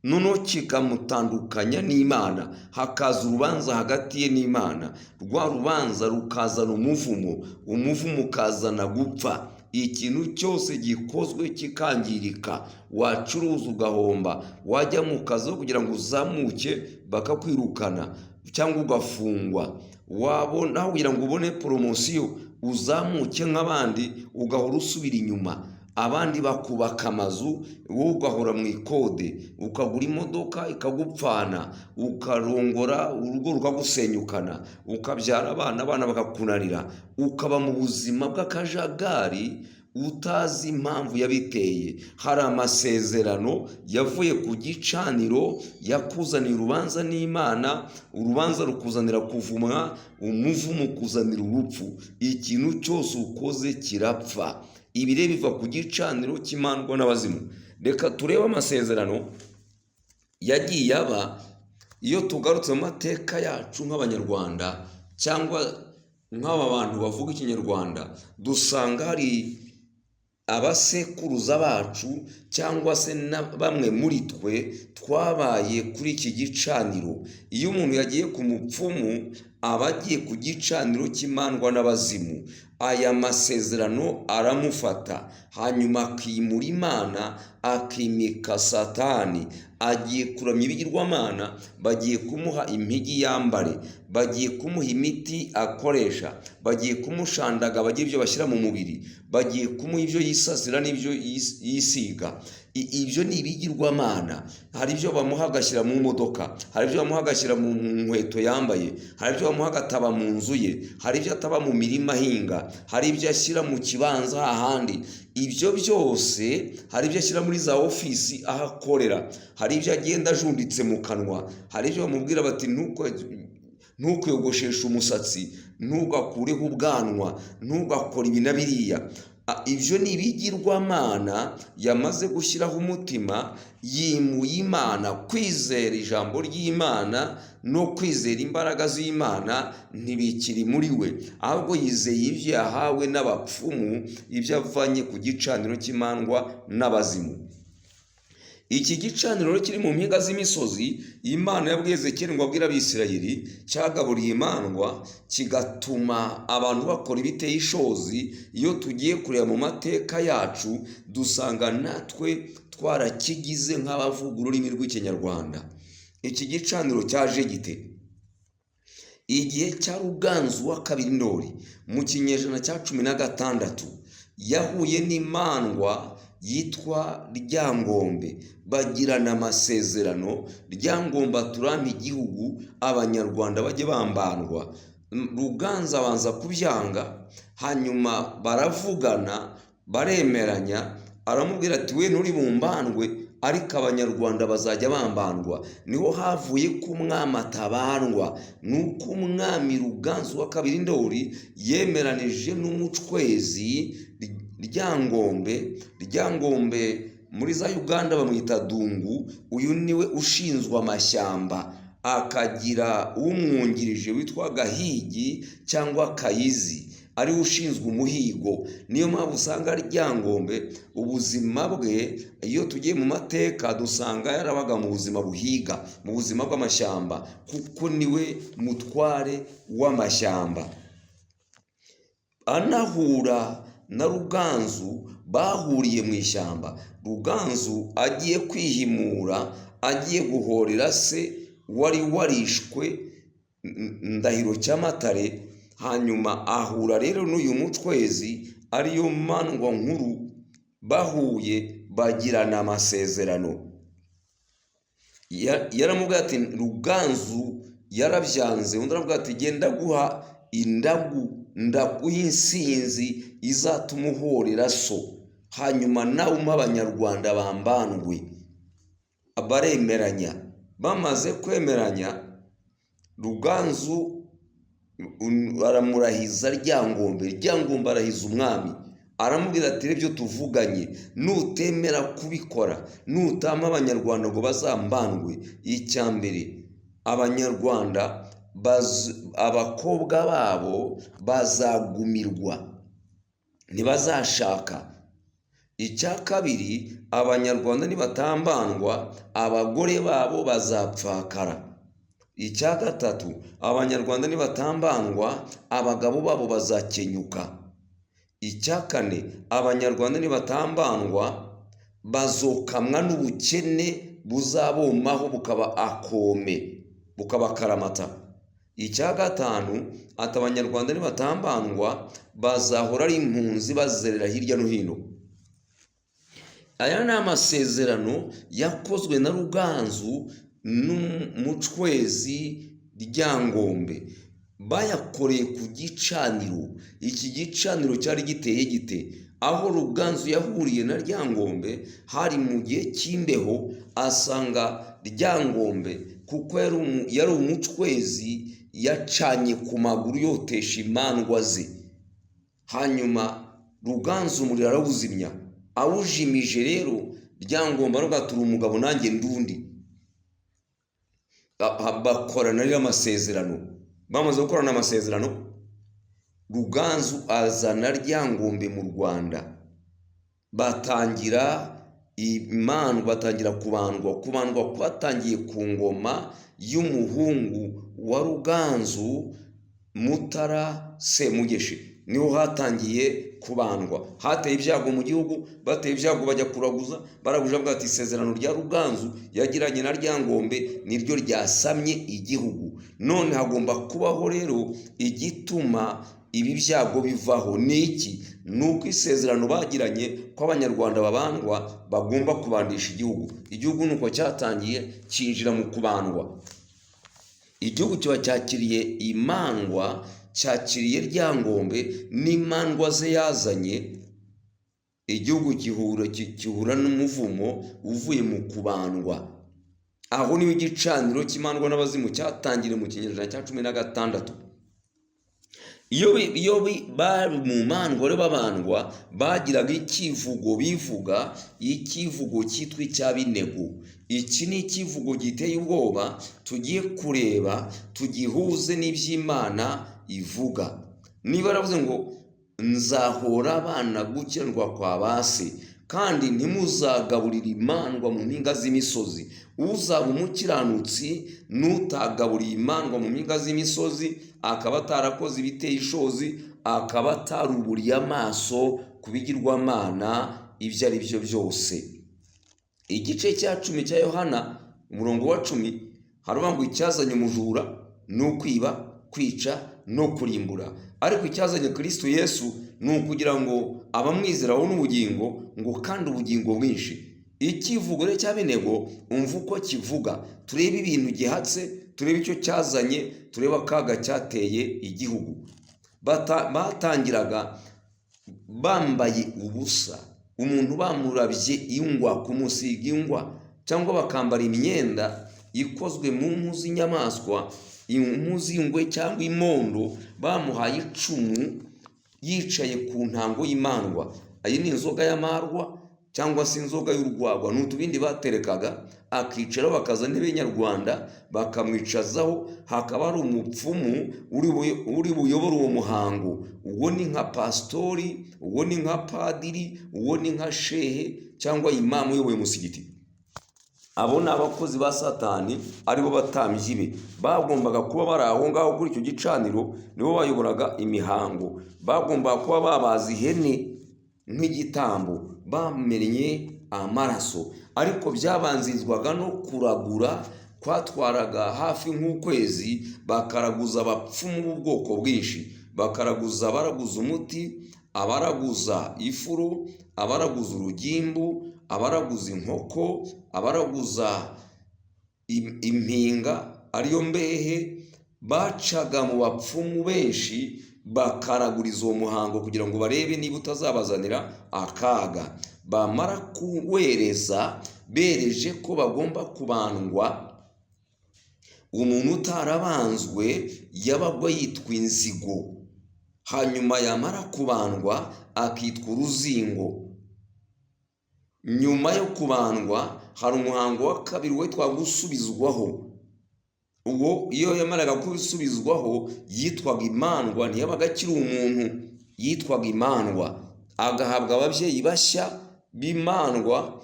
B: noneho kikamutandukanya n'Imana, hakaza urubanza hagati ye n'Imana. Rwa rubanza rukazana umuvumo, umuvumo ukazana gupfa. Ikintu cyose gikozwe kikangirika, wacuruza ugahomba, wajya mu kazi kugira ngo uzamuke bakakwirukana cyangwa ugafungwa, wabona aho kugira ngo ubone poromosiyo uzamuke nk'abandi, ugahora usubira inyuma. Abandi bakubaka amazu, wowe ugahora mu ikode, ukagura imodoka ikagupfana, ukarongora urugo rukagusenyukana, ukabyara abana, abana bakakunanira, ukaba mu buzima bw'akajagari utazi impamvu yabiteye. Hari amasezerano yavuye ku gicaniro yakuzaniye urubanza n'Imana, urubanza rukuzanira kuvumwa, umuvumo ukuzanira urupfu. Ikintu cyose ukoze kirapfa. Ibi rero biva ku gicaniro cy'imandwa n'abazimu. Reka turebe amasezerano yagiye aba. Iyo tugarutse mu mateka yacu nk'Abanyarwanda cyangwa nk'aba bantu bavuga Ikinyarwanda, dusanga hari abasekuruza bacu cyangwa se na bamwe muri twe twabaye kuri iki gicaniro. Iyo umuntu yagiye ku mupfumu, aba agiye ku gicaniro cy'imandwa n'abazimu. Aya masezerano aramufata, hanyuma akimura Imana, akimika Satani. Agiye kuramya ibigirwamana, bagiye kumuha impigi yambare, bagiye kumuha imiti akoresha, bagiye kumushandaga, bagira ibyo bashyira mu mubiri, bagiye kumuha ibyo yisasira n'ibyo yisiga. Ibyo ni ibigirwamana. Hari ibyo bamuha agashyira mu modoka, hari ibyo bamuha agashyira mu nkweto yambaye, hari ibyo bamuha agataba mu nzu ye, hari ibyo ataba mu mirima ahinga, hari ibyo ashyira mu kibanza ahandi. Ibyo byose, hari ibyo ashyira muri za ofisi aho akorera, hari ibyo agenda ajunditse mu kanwa, hari ibyo bamubwira bati ntukiyogosheshe umusatsi, ntugakureho ubwanwa, ntugakore ibi na biriya. Ibyo ni ibigirwamana yamaze gushyiraho umutima, yimuye Imana. Kwizera ijambo ry'Imana no kwizera imbaraga z'Imana ntibikiri muri we, ahubwo yizeye ibyo yahawe n'abapfumu, ibyo avanye ku gicaniro cy'imandwa n'abazimu. Iki gicaniro rero kiri mu mpinga z'imisozi, Imana yabwiye Ezekiyeli ngo abwire Abisirayeli, cyagaburiye imandwa, kigatuma abantu bakora ibiteye ishozi. Iyo tugiye kureba mu mateka yacu, dusanga natwe twarakigize nk'abavuga ururimi rw'Ikinyarwanda. Iki gicaniro cyaje gite? Igihe cya Ruganzu wa kabiri Ndoli mu kinyejana cya 16, yahuye n'imandwa yitwa Ryangombe, bagirana amasezerano. Ryangombe turampa igihugu, Abanyarwanda bajye bambandwa. Ruganzu abanza kubyanga, hanyuma baravugana, baremeranya, Aramubwira ati: "We nturi bumbandwe, ariko Abanyarwanda bazajya bambandwa." Niho havuye ko umwami atabandwa. Ni uko umwami Ruganzu wa Kabiri Ndori yemeranije n'umucwezi Ryangombe. Ryangombe muri za Uganda bamwita Dungu. Uyu niwe ushinzwe amashyamba, akagira umwungirije witwa Gahigi cyangwa Kayizi, ariwe ushinzwe umuhigo. Niyo mpamvu usanga Ryangombe ubuzima bwe, iyo tugiye mu mateka, dusanga yarabaga mu buzima buhiga, mu buzima bw'amashyamba, kuko niwe mutware w'amashyamba. Anahura na Ruganzu, bahuriye mu ishyamba. Ruganzu agiye kwihimura, agiye guhorera se wari warishwe, Ndahiro Cyamatare. Hanyuma ahura rero n'uyu mucwezi, ariyo mandwa nkuru. Bahuye bagirana amasezerano. Yaramubwiye ati, Ruganzu yarabyanze, undi aramubwira ati: "Genda guha indagu, ndaguha insinzi izatuma uhorera so, hanyuma nawe umpe Abanyarwanda bambandwe." Baremeranya. Bamaze kwemeranya, Ruganzu aramurahiza Ryangombe. Ryangombe arahiza umwami, aramubwira ati: "Ibyo tuvuganye nutemera kubikora, nutampa Abanyarwanda ngo bazambandwe, icya mbere, Abanyarwanda abakobwa babo bazagumirwa, ntibazashaka. Icya kabiri, Abanyarwanda nibatambandwa, abagore babo bazapfakara. Icya gatatu, Abanyarwanda nibatambandwa, abagabo babo bazakenyuka. Icya kane, Abanyarwanda nibatambandwa, bazokamwa n'ubukene buzabomaho, bukaba akome, bukaba akaramata. Icya gatanu," ati, "Abanyarwanda nibatambandwa, bazahora ari impunzi, bazerera hirya no hino." Aya ni amasezerano yakozwe na Ruganzu n'umucwezi Ryangombe. Bayakoreye ku gicaniro. Iki gicaniro cyari giteye gite? Aho Ruganzu yahuriye na Ryangombe hari mu gihe cy'imbeho. Asanga Ryangombe, kuko yari umucwezi, yacanye ku maguru, yotesha imandwa ze. Hanyuma Ruganzu umuriro arawuzimya. Awujimije rero, Ryangombe aravuga: "Umugabo nanjye ndundi." Bakorana rero amasezerano. Bamaze gukorana amasezerano, Ruganzu azana Ryangombe mu Rwanda, batangira imandwa, batangira kubandwa. Kubandwa kwatangiye ku ngoma y'umuhungu wa Ruganzu, Mutara Semugeshi, niho hatangiye kubandwa. Hateye ibyago mu gihugu. Bateye ibyago, bajya kuraguza. Baraguje, bavuga ati: "Isezerano rya Ruganzu yagiranye na Ryangombe niryo ryasamye igihugu. None hagomba kubaho rero igituma ibi byago bivaho." Ni iki? Ni uko isezerano bagiranye ko Abanyarwanda babandwa, bagomba kubandisha igihugu. Igihugu ni uko cyatangiye cyinjira mu kubandwa. Igihugu kiba cyakiriye imandwa, cyakiriye Ryangombe n'imandwa ze yazanye. Igihugu gihura n'umuvumo uvuye mu kubandwa. Aho niho igicaniro cy'imandwa n'abazimu cyatangiriye mu kinyejana cya 16. Iyo bari mu mandwa rero, babandwa, bagiraga icyivugo bivuga, icyivugo cyitwa icya Binego. Iki ni icyivugo giteye ubwoba tugiye kureba, tugihuze n'iby'Imana ivuga. Niba yaravuze ngo: "Nzahora abana gukiranirwa kwa ba se, kandi ntimuzagaburire imandwa mu mpinga z'imisozi. Uzaba umukiranutsi n'utagaburiye imandwa mu mpinga z'imisozi, akaba atarakoze ibiteye ishozi, akaba ataruburiye amaso ku bigirwamana ibyo ari byo byose." Igice cya 10 cya Yohana, umurongo wa 10, haravuga ngo: "Icyazanye umujura ni ukwiba, kwica no kurimbura, ariko icyazanye Kristo Yesu ni ukugira ngo abamwizera babone ubugingo, ngo kandi ubugingo bwinshi." Icyivugo rero cya Binego, umva uko kivuga, turebe ibintu gihatse, turebe icyo cyazanye, turebe akaga cyateye igihugu. Batangiraga bambaye ubusa. Umuntu bamurabye ingwa, kumusiga ingwa, cyangwa bakambara imyenda ikozwe mu mpu z'inyamaswa, impu z'ingwe cyangwa imondo, bamuhaye icumu, yicaye ku ntango y'imandwa. Iyi ni inzoga y'amarwa cyangwa se inzoga y'urwagwa, ni utubindi baterekaga, akicaraho, bakaza intebe nyarwanda bakamwicazaho, hakaba hari umupfumu uri buyobore uwo muhango. Uwo ni nka pasitori, uwo ni nka padiri, uwo ni nka shehe cyangwa imamu uyoboye umusigiti. Abo ni abakozi ba Satani, aribo batambyi be. Bagombaga kuba bari aho ngaho kuri icyo gicaniro, nibo bayoboraga imihango. Bagombaga kuba babaza ihene nk'igitambo, bamennye amaraso, ariko byabanzirizwaga no kuragura kwatwaraga hafi nk'ukwezi. Bakaraguza abapfumu b'ubwoko bwinshi, bakaraguza abaraguza umuti, abaraguza ifuro, abaraguza urugimbu, abaraguza inkoko, abaraguza impinga ariyo mbehe. Bacaga mu bapfumu benshi, bakaraguriza uwo muhango kugira ngo barebe niba utazabazanira akaga. Bamara kuwereza, bereje ko bagomba kubandwa. Umuntu utarabanzwe yabaga yitwa inzigo, hanyuma yamara kubandwa akitwa uruzingo. Nyuma yo kubandwa hari umuhango wa kabiri witwa gusubizwaho. Uwo iyo yamaraga gusubizwaho yitwaga imandwa, ntiyabaga akiri umuntu, yitwaga imandwa, agahabwa ababyeyi bashya b'imandwa,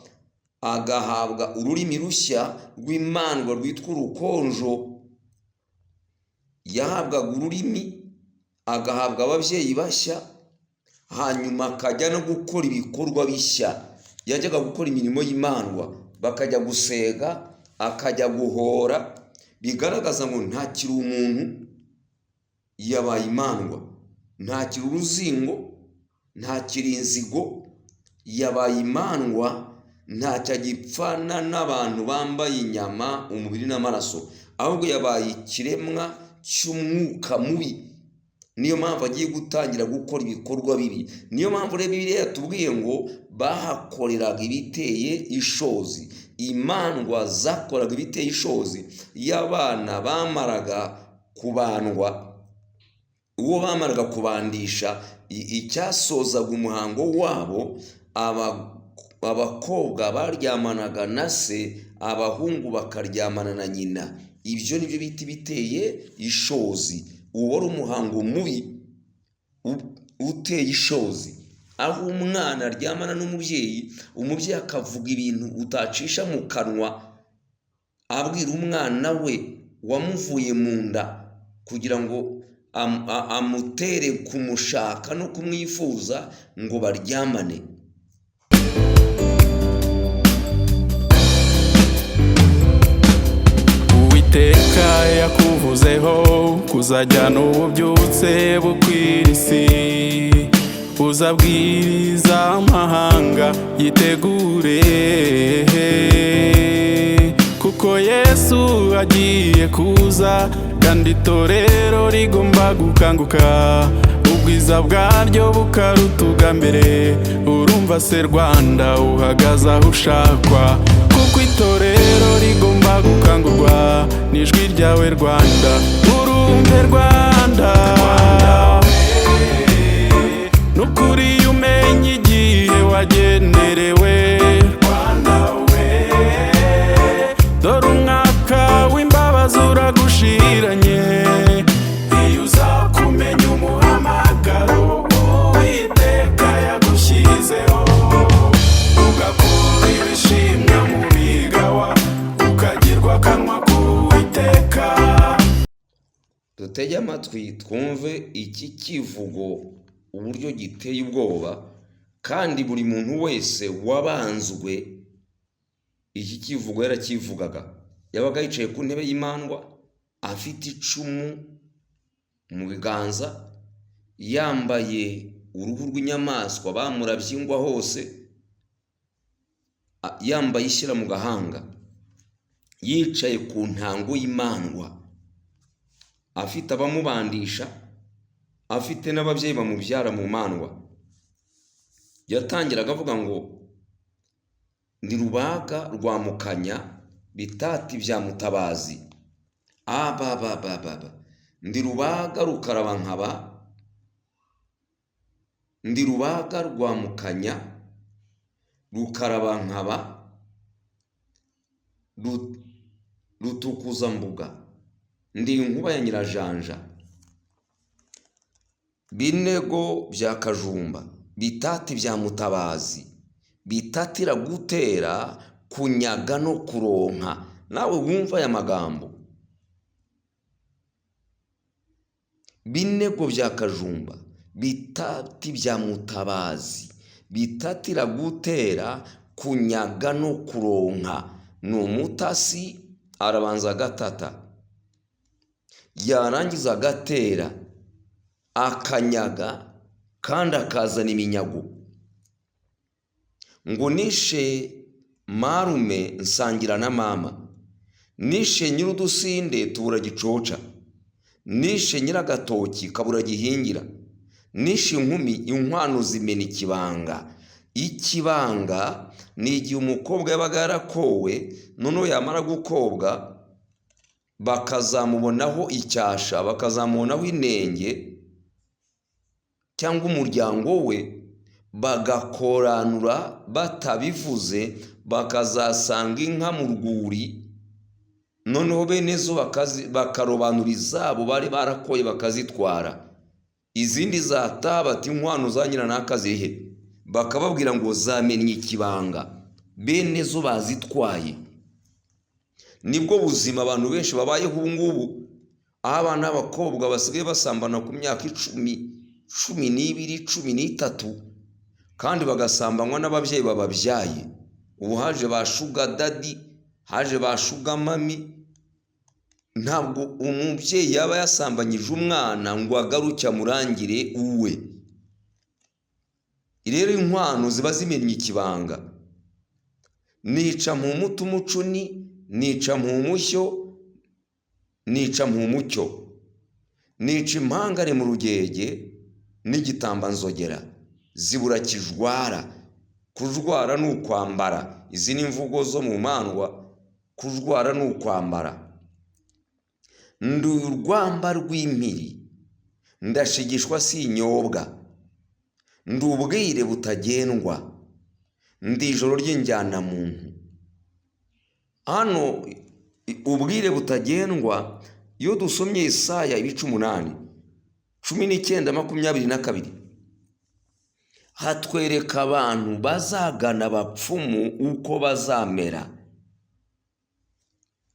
B: agahabwa ururimi rushya rw'imandwa rwitwa urukonjo. Yahabwaga ururimi, agahabwa ababyeyi bashya, hanyuma akajya no gukora ibikorwa bishya. Yajyaga gukora imirimo y'imandwa, bakajya gusega, akajya guhora, bigaragaza ngo ntakiri umuntu, yabaye imandwa, ntakiri uruzingo, ntakiri inzigo, yabaye imandwa, ntacyo agipfana n'abantu bambaye inyama, umubiri n'amaraso, ahubwo yabaye ikiremwa cy'umwuka mubi. Niyo mpamvu agiye gutangira gukora ibikorwa bibi. Niyo mpamvu rero Bibiliya yatubwiye ngo bahakoreraga ibiteye ishozi. Imandwa zakoraga ibiteye ishozi. Iyo abana bamaraga kubandwa, uwo bamaraga kubandisha, icyasozaga umuhango wabo, abakobwa baryamanaga na se, abahungu bakaryamana na nyina. Ibyo nibyo bita ibiteye ishozi. Uwo wari umuhango mubi uteye ishozi, aho umwana aryamana n'umubyeyi, umubyeyi akavuga ibintu utacisha mu kanwa, abwira umwana we wamuvuye mu nda kugira ngo amutere kumushaka no kumwifuza ngo baryamane.
A: Uwiteka yakuvuzeho kuzajyana ububyutse bukwira isi, uzabwiriza amahanga yitegure, kuko Yesu agiye kuza, kandi itorero rigomba gukanguka, ubwiza bwaryo bukaruta ubwa mbere. Urumva se Rwanda, uhagaze aho ushakwa, kuko itorero rigomba gukangurwa n'ijwi ryawe Rwanda. Urumve Rwanda, nukuri umenye igihe wagenderewe. Rwanda we, dore umwaka w'imbabazi uragushiranye. Iyo uzakumenya umuhamagaro Uwiteka yagushyizeho, ugakura ibishimwa mu bigawa, ukagirwa akanwa k'Uwiteka.
B: Dutege amatwi twumve iki kivugo uburyo giteye ubwoba, kandi buri muntu wese wabanzwe iki kivugo yarakivugaga. Yabaga yicaye ku ntebe y'imandwa, afite icumu mu biganza, yambaye uruhu rw'inyamaswa bamurabye ingwa hose, yambaye ishyira mu gahanga, yicaye ku ntango y'imandwa, afite abamubandisha, afite n'ababyeyi bamubyara mu mandwa. Yatangiraga avuga ngo ndi Rubaga rwa Mukanya, bitati bya Mutabazi, ababababa, ndi Rubaga rukaraba nkaba, ndi Rubaga rwa Mukanya rukaraba nkaba, Rutukuzambuga, ndi inkuba ya Nyirajanja, Binego bya Kajumba, bitati bya Mutabazi, bitatira gutera, kunyaga no kuronka. Nawe wumva aya magambo, Binego bya Kajumba, bitati bya Mutabazi, bitatira gutera, kunyaga no kuronka. Ni umutasi, arabanza agatata, yarangiza agatera, akanyaga kandi akazana iminyago. Ngo nishe marume nsangira na mama, nishe nyir'udusinde tubura gicoca, nishe nyir'agatoki kabura gihingira, nishe inkumi inkwano zimena ikibanga. Ikibanga ni igihe umukobwa yabaga yarakowe, noneho yamara gukobwa bakazamubonaho icyasha, bakazamubonaho inenge cyangwa umuryango we, bagakoranura batabivuze, bakazasanga inka mu rwuri, noneho bene zo bakarobanura izabo bari barakoye bakazitwara, izindi zataha bati inkwano za nyiranaka zirihe? Bakababwira ngo zamennye ikibanga, bene zo bazitwaye. Nibwo buzima abantu benshi babayeho ubu ngubu, aho abana b'abakobwa basigaye basambana ku myaka 10, 12, 13, kandi bagasambanywa n'ababyeyi bababyaye. Ubu haje ba sugar daddy, haje ba sugar mummy. Ntabwo umubyeyi yaba yasambanyije umwana ngo agaruke amurangire uwe. Rero inkwano ziba zimennye ikibanga. Nica mpumutu umucuni, nica mpumushyo, nica mpumucyo, nica impangare mu rugege n'igitambanzogera, zibura kijwara. Kujwara ni ukwambara, izi ni imvugo zo mu mandwa. Kujwara ni ukwambara. Ndi urwamba rw'impiri, ndashigishwa sinyobwa, ndi ubwire butagendwa, ndi ijoro ry'injyanamuntu. Hano ubwire butagendwa, iyo dusomye Yesaya ibice 8, 19, 22, hatwereka abantu bazagana abapfumu uko bazamera.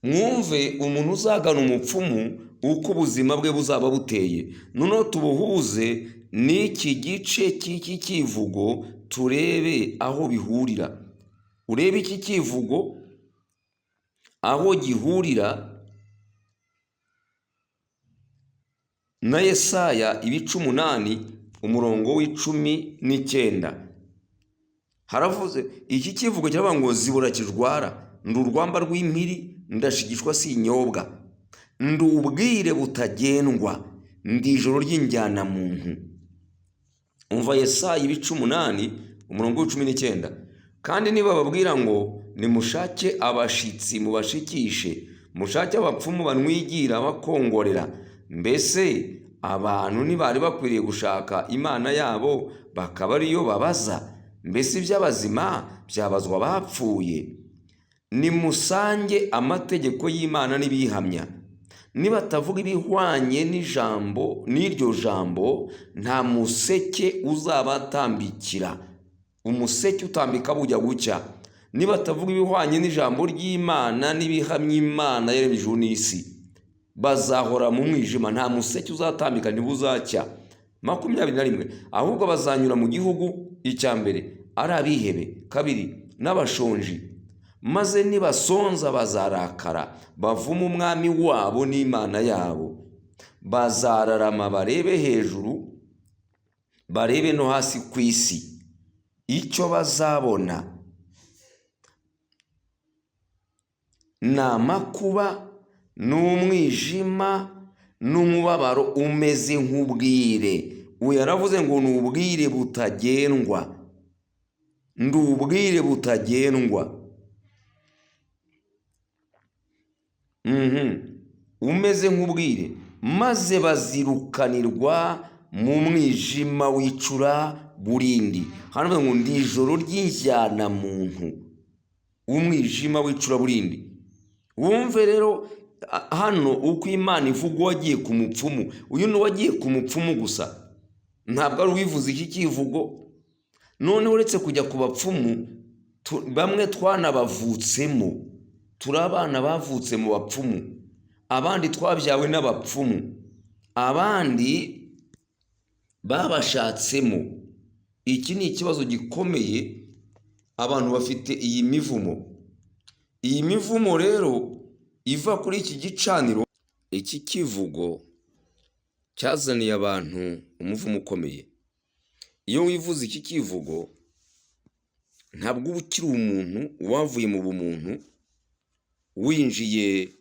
B: Mwumve umuntu uzagana umupfumu uko ubuzima bwe buzaba buteye. Noneho tubuhuze n'iki gice cy'iki kivugo, turebe aho bihurira. Urebe iki kivugo aho gihurira na Yesaya ibice 8 umurongo w'19. Haravuze iki kivugo kiravuga ngo zibura kijwara, ndi urwamba rw'impiri, ndashigishwa sinyobwa, ndi ubwire butagendwa, ndi ijoro ry'injyanamuntu. Umva Yesaya ibice 8 umurongo w'19. Kandi niba bababwira ngo nimushake abashitsi mubashikishe, mushake abapfumu banwigira bakongorera, mbese abantu ntibari bakwiriye gushaka Imana yabo bakaba ariyo babaza? Mbese iby'abazima byabazwa abapfuye? Nimusange amategeko y'Imana n'ibihamya. Nibatavuga ibihwanye n'ijambo n'iryo jambo, nta museke uzabatambikira. Umuseke utambika bujya gucya. Nibatavuga ibihwanye n'ijambo ry'Imana n'ibihamya Imana yaremye ijuru n'isi, bazahora mu mwijima, nta museke uzatambika, ntibuzacya. 21, ahubwo bazanyura mu gihugu, icya mbere ari abihebe, kabiri n'abashonji, maze nibasonza bazarakara, bavume umwami wabo n'Imana yabo. Bazararama barebe hejuru, barebe no hasi ku isi. Icyo bazabona ni amakuba n'umwijima n'umubabaro umeze nk'ubwire. Uyu yaravuze ngo ni ubwire butagendwa. Ndi ubwire butagendwa. Umeze nk'ubwire, maze bazirukanirwa mu mwijima w'icura burindi. Hano bavuga ngo ndi ijoro ry'injyanamuntu, umwijima w'icuraburindi. Wumve rero hano uko Imana ivuga uwagiye ku mupfumu. Uyu ni uwagiye ku mupfumu gusa, ntabwo ari uwivuze iki kivugo. Noneho uretse kujya ku bapfumu, bamwe twanabavutsemo, turi abana bavutse mu bapfumu, abandi twabyawe n'abapfumu, abandi babashatsemo. Iki ni ikibazo gikomeye, abantu bafite iyi mivumo. Iyi mivumo rero iva kuri iki gicaniro, iki kivugo cyazaniye abantu umuvumo ukomeye. Iyo wivuze iki kivugo, ntabwo uba ukiri umuntu wavuye mu bumuntu, winjiye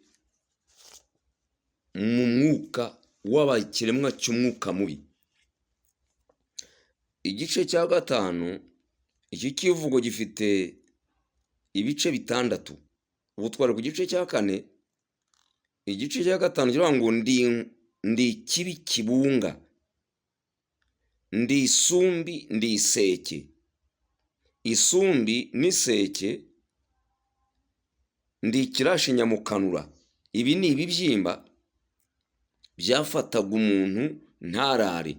B: mu mwuka wabaye ikiremwa cy'umwuka mubi. Igice cya 5, iki kivugo gifite ibice 6. Ubu twari ku gice cya 4. Igice cya 5 kiravuga ngo ndi ikibi kibunga, ndi isumbi, ndi iseke. Isumbi n'iseke, ndi ikirashi nyamukanura. Ibi ni ibibyimba byafataga umuntu ntarare.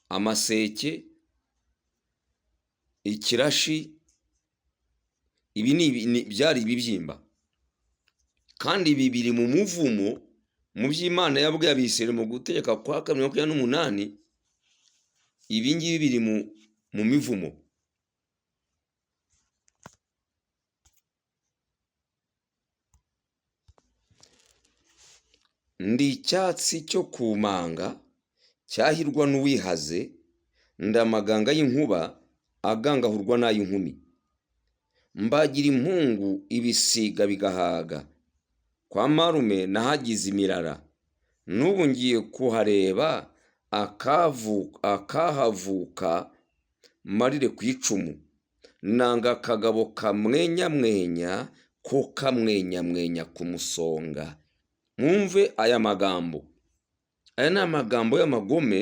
B: Amaseke, ikirashi, ibi byari ibibyimba. Kandi ibi biri mu muvumo mu by'Imana yabwiye Abisirayeli mu gutegeka kwa 2:28. Ibi ngibi biri mu mivumo. Ndi icyatsi cyo ku manga cyahirwa n'uwihaze, ndi amaganga y'inkuba agangahurwa n'ay'inkumi. Mbagira impungu ibisiga bigahaga, kwa marume nahagize imirara, n'ubu ngiye kuhareba akahavuka marire ku icumu. Nanga akagabo kamwenyamwenya ko kamwenyamwenya ku musonga. Mwumve aya magambo. Aya ni amagambo y'amagome,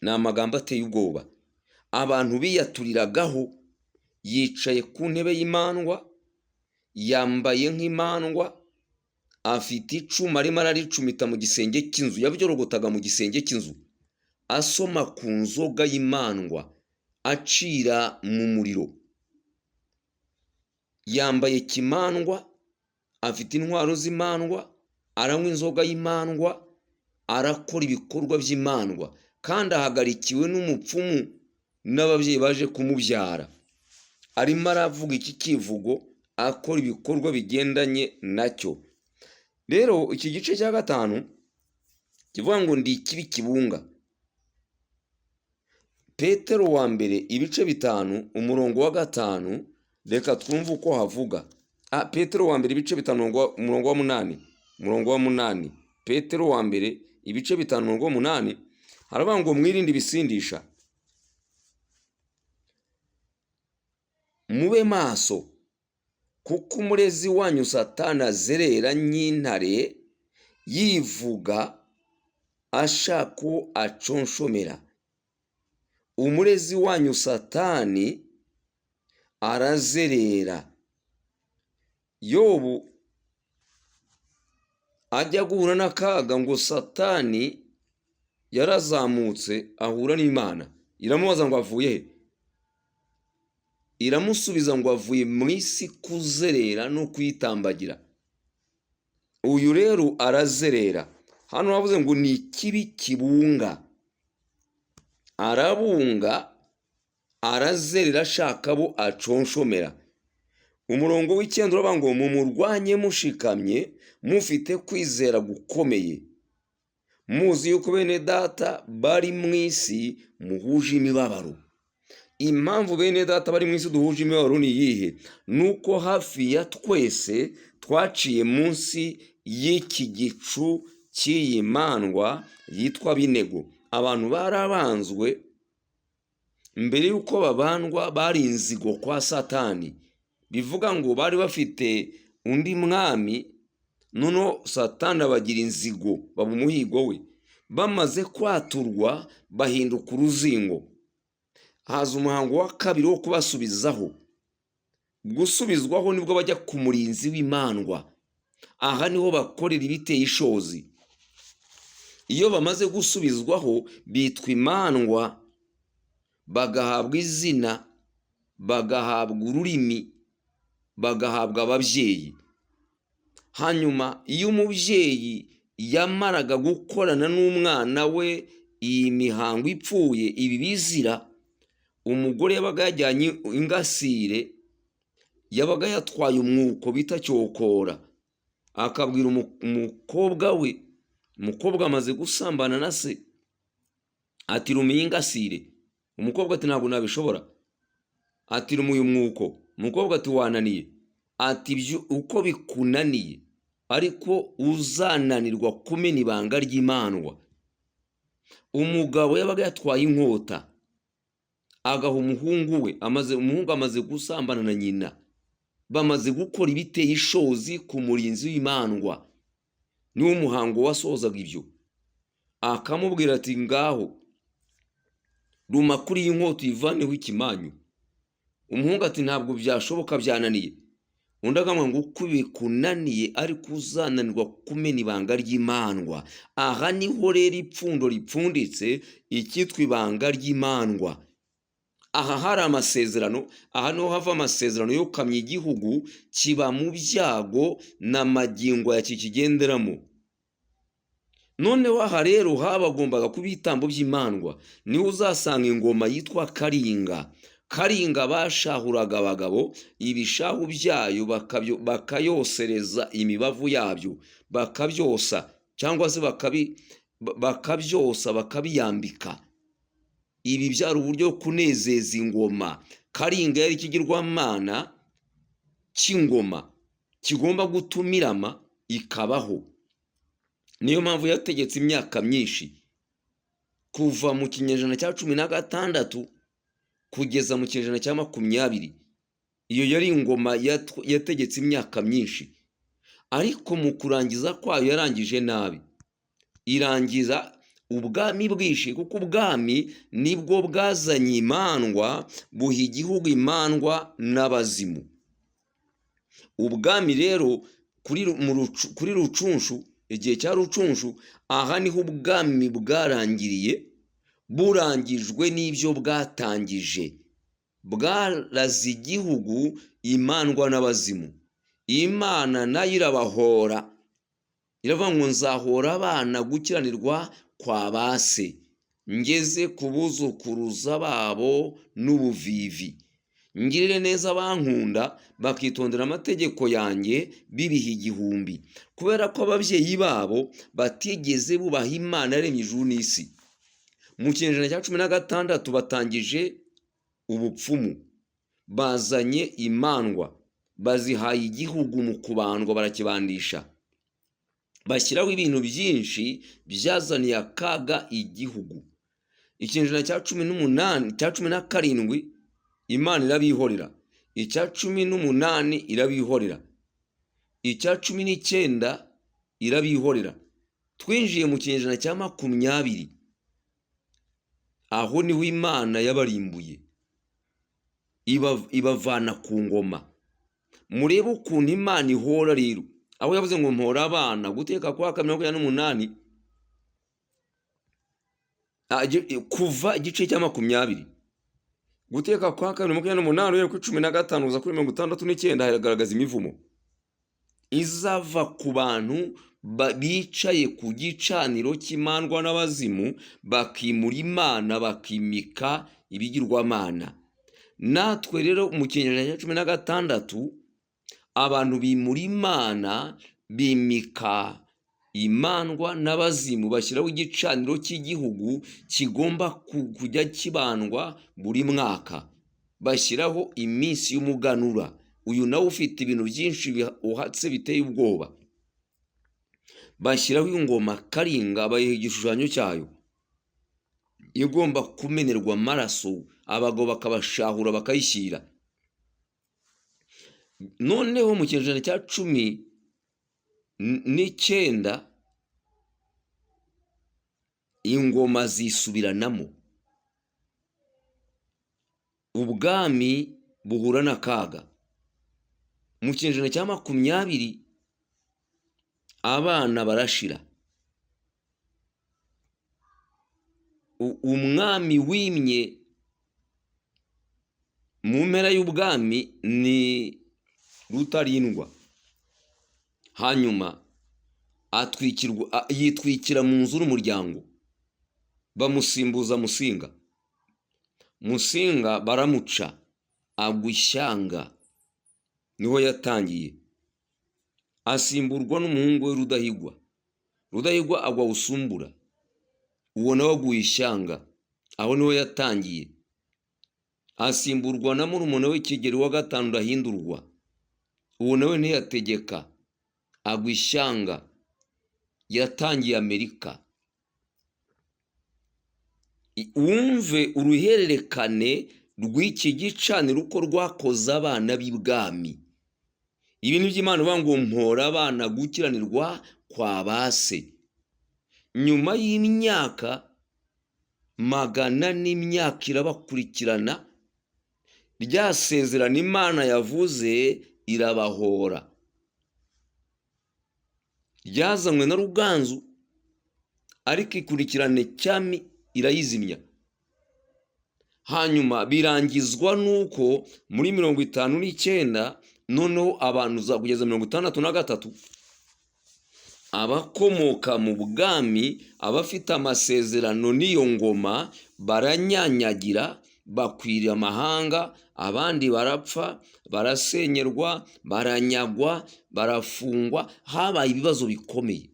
B: ni amagambo ateye ubwoba. Abantu biyaturiragaho, yicaye ku ntebe y'imandwa, yambaye nk'imandwa, afite icumu arimo araricumita mu gisenge cy'inzu, yabyorogotaga mu gisenge cy'inzu, asoma ku nzoga y'imandwa, acira mu muriro. Yambaye kimandwa, afite intwaro z'imandwa, aranywa inzoga y'imandwa, arakora ibikorwa by'imandwa, kandi ahagarikiwe n'umupfumu n'ababyeyi baje kumubyara. Arimo aravuga iki kivugo, akora ibikorwa bigendanye nacyo. Rero iki gice cya 5 kivuga ngo ndi ikibi kibunga. Petero wa mbere ibice 5 umurongo wa 5, reka twumve uko havuga. Petero wa mbere ibice 5 umurongo wa 8, umurongo wa 8. Petero wa mbere ibice 5 umurongo wa 8, haravuga ngo mwirinde ibisindisha, mube maso, kuko umurezi wanyu Satani azerera nk'intare yivuga ashaka uwo aconshomera. Umurezi wanyu Satani arazerera. Yobu ajya guhura n'akaga ngo Satani yarazamutse ahura n'Imana, iramubaza ngo avuye he? Iramusubiza ngo avuye mu isi kuzerera no kuyitambagira. Uyu rero arazerera. Hano bavuze ngo ni ikibi kibunga, arabunga, arazerera ashaka abo aconshomera. Umurongo w'9 uravuga ngo mumurwanye mushikamye, mufite kwizera gukomeye, muzi yuko bene data bari mu isi muhuje imibabaro. Impamvu bene data bari mu isi duhuje imibabaro ni iyihe? Nuko hafi ya twese twaciye munsi y'iki gicu cy'iyi mandwa yitwa Binego. Abantu barabanzwe Mbere y'uko babandwa bari inzigo kwa Satani, bivuga ngo bari bafite undi mwami, noneho Satani abagira inzigo, baba umuhigo we. Bamaze kwaturwa bahinduka uruzingo. Haza umuhango wa kabiri wo kubasubizaho. Gusubizwaho nibwo bajya ku murinzi w'imandwa. Aha niho bakorera ibiteye ishozi. Iyo bamaze gusubizwaho bitwa imandwa, bagahabwa izina, bagahabwa ururimi, bagahabwa ababyeyi. Hanyuma iyo umubyeyi yamaraga gukorana n'umwana we iyi mihango ipfuye, ibi bizira, umugore yabaga yajyanye ingasire, yabaga yatwaye umwuko bita cyokora, akabwira umukobwa we, umukobwa amaze gusambana na se, ati ruma iyi ngasire. Umukobwa ati ntabwo nabishobora. Ati ruma uyu mwuko. Umukobwa ati wananiye. Ati ibyo uko bikunaniye ariko uzananirwa kumena ibanga ry'imandwa. Umugabo yabaga yatwaye inkota, agaha umuhungu we, umuhungu amaze gusambana na nyina, bamaze gukora ibiteye ishozi ku murinzi w'imandwa. Niwo muhango wasozaga ibyo. Akamubwira ati ngaho ruma kuri iyi nkota uyivaneho ikimanyu. Umuhungu ati ntabwo byashoboka, byananiye. Undi akamubwira ngo uko bikunaniye ariko uzananirwa kumena ibanga ry'imandwa. Aha niho rero ipfundo ripfunditse, icyitwa ibanga ry'imandwa. Aha hari amasezerano, aha niho hava amasezerano yokamye igihugu kiba mu byago na magingo ya kikigenderamo. Noneho aha rero habagombaga kuba ibitambo by'imandwa. Niho uzasanga ingoma yitwa Karinga. Karinga bashahuraga abagabo, ibishahu byayo bakayosereza imibavu yabyo, bakabyosa cyangwa se bakabyosa bakabiyambika. Ibi byari uburyo kunezeza ingoma. Karinga yari ikigirwamana cy'ingoma kigomba gutumirama ikabaho. Niyo mpamvu yategetse imyaka myinshi, kuva mu kinyejana cya 16 kugeza mu kinyejana cya 20. Iyo yari ingoma yategetse imyaka myinshi, ariko mu kurangiza kwayo yarangije nabi. Irangiza ubwami bwinshi, kuko ubwami nibwo bwazanye imandwa, buha igihugu imandwa n'abazimu. Ubwami rero kuri Rucunshu, igihe cya Rucunshu, aha niho ubwami bwarangiriye, burangijwe n'ibyo bwatangije. Bwaraze igihugu imandwa n'abazimu. Imana nayo irabahora, iravuga ngo nzahora abana gukiranirwa kwa ba se, ngeze ku buzukuruza babo n'ubuvivi. Ngirire neza abankunda bakitondera amategeko yanjye bibiha igihumbi, kubera ko ababyeyi babo batigeze bubaha Imana yaremye ijuru n'isi. Mu kinyejana cya 16 batangije ubupfumu, bazanye imandwa, bazihaye igihugu mu kubandwa, barakibandisha, bashyiraho ibintu byinshi byazaniye akaga igihugu. Ikinyejana cya 18, cya 17, Imana irabihorera. Icya 18 irabihorera. Icya 19 irabihorera. Twinjiye mu kinyejana cya 20, aho niho Imana yabarimbuye, ibavana ku ngoma. Murebe ukuntu Imana ihora rero, aho yavuze ngo mpora abana, guteka kwa kabiri 28, kuva igice cya 20, guteka kwa kabiri 28 uhereye kuri 15 uza kuri 69, haragaragaza imivumo izava ku bantu bicaye ku gicaniro cy'imandwa n'abazimu, bakimura Imana, bakimika ibigirwamana. Natwe rero mu kinyejana cya 16 abantu bimura Imana, bimika imandwa n'abazimu, bashyiraho igicaniro cy'igihugu kigomba kujya kibandwa buri mwaka, bashyiraho iminsi y'umuganura. Uyu nawe ufite ibintu byinshi uhatse biteye ubwoba. Bashyiraho ingoma Karinga, bayiha igishushanyo cyayo igomba kumenerwa amaraso. abagabo bakabashahura bakayishyira. Noneho mu kinyejana cya 19 ingoma zisubiranamo, ubwami buhura n'akaga. Mu kinyejana cya 20 abana barashira. Umwami wimye mu mpera y'ubwami ni Rutarindwa, hanyuma atwikirwa, yitwikira mu nzu n'umuryango, bamusimbuza Musinga. Musinga baramuca agwa ishyanga, niho yatangiye, asimburwa n'umuhungu we Rudahigwa. Rudahigwa agwa Busumbura, uwo nawe aguye ishyanga, aho niho yatangiye, asimburwa na murumuna we Kigeli wa gatanu Ndahindurwa, uwo nawe ntiyategeka, agwa ishyanga, yatangiye Amerika. Wumve uruhererekane rw'iki gicaniro uko rwakoze abana b'ibwami. Ibintu by'Imana bivuga ngo mpora abana gukiranirwa kwa ba se. Nyuma y'imyaka magana n'imyaka irabakurikirana, rya sezerano Imana yavuze irabahora. Ryazanywe na Ruganzu, ariko ikurikirane cyami irayizimya. Hanyuma birangizwa nuko muri 59, noneho abantu za kugeza 63, abakomoka mu bwami, abafite amasezerano n'iyo ngoma, baranyanyagira, bakwira amahanga, abandi barapfa, barasenyerwa, baranyagwa, barafungwa. Habaye ibibazo bikomeye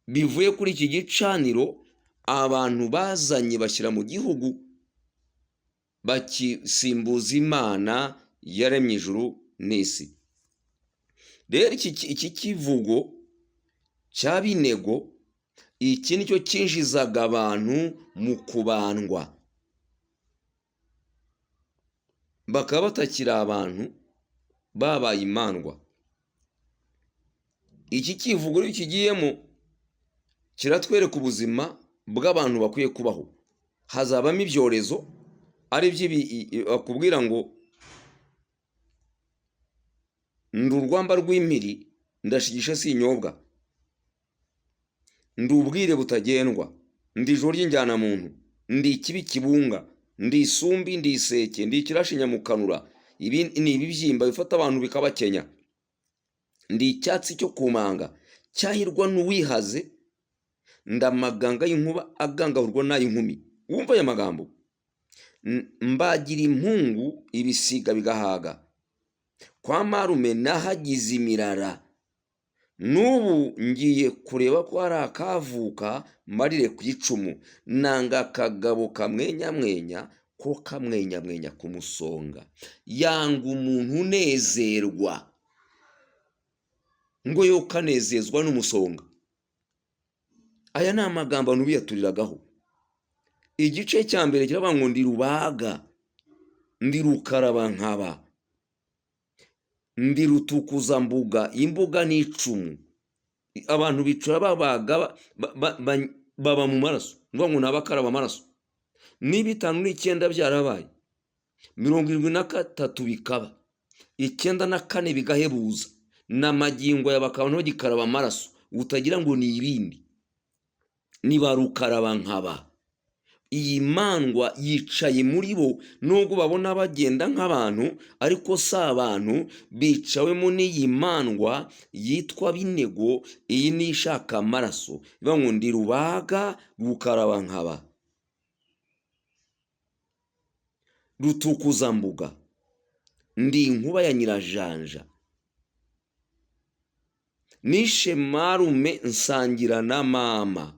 B: bivuye kuri iki gicaniro abantu bazanye bashyira mu gihugu, bakisimbuza Imana yaremye ijuru n'isi. Rero iki kivugo cya Binego, iki nicyo cyinjizaga abantu mu kubandwa, bakaba batakiri abantu, babaye imandwa. Iki kivugo iyo kigiyemo kiratwereka ubuzima bw'abantu bakwiye kubaho. Hazabamo ibyorezo, ari byo bakubwira ngo ndi urwamba rw'impiri, ndashigisha sinyobwa, ndi ubwire butagendwa, ndi ijoro ry'injyanamuntu, ndi ikibi kibunga, ndi isumbi, ndi iseke, ndi ikirashi nyamukanura. Ibi ni ibibyimba bifata abantu bikabakenya. Ndi icyatsi cyo kumanga cyahirwa n'uwihaze, ndamaganga y'inkuba agangahurwa n'ay'inkumi. Wumva aya magambo? Mbagira impungu ibisiga bigahaga, kwa marume nahagize imirara, n'ubu ngiye kureba ko hari akavuka mbarire ku icumu. Nanga akagabo kamwenyamwenya ko kamwenyamwenya kumusonga. Yanga umuntu unezerwa, ngo yo kanezezwa n'umusonga. Aya ni amagambo abantu biyaturiragaho. Igice cya mbere kiravuga ngo ndi rubaga, ndi rukarabankaba, ndi rutukuzambuga, imbuga n'icumu. Abantu bicara babaga baba mu maraso, ni ukuvuga ngo ni abakaraba amaraso. Niba 59 byarabaye, 73 bikaba, 94 bigahebuza, n'amagingo ya bakaba ntibagikaraba amaraso, utagira ngo ni ibindi. Ni ba rukarabankaba. Iyi mandwa yicaye muri bo, nubwo babona bagenda nk'abantu, ariko si abantu, bicawemo n'iyi mandwa yitwa Binego. Iyi ni ishaka amaraso, ivuga ngo ndi rubaga rukarabankaba, rutukuzambuga, ndi inkuba ya nyirajanja, nishe marume nsangira na mama.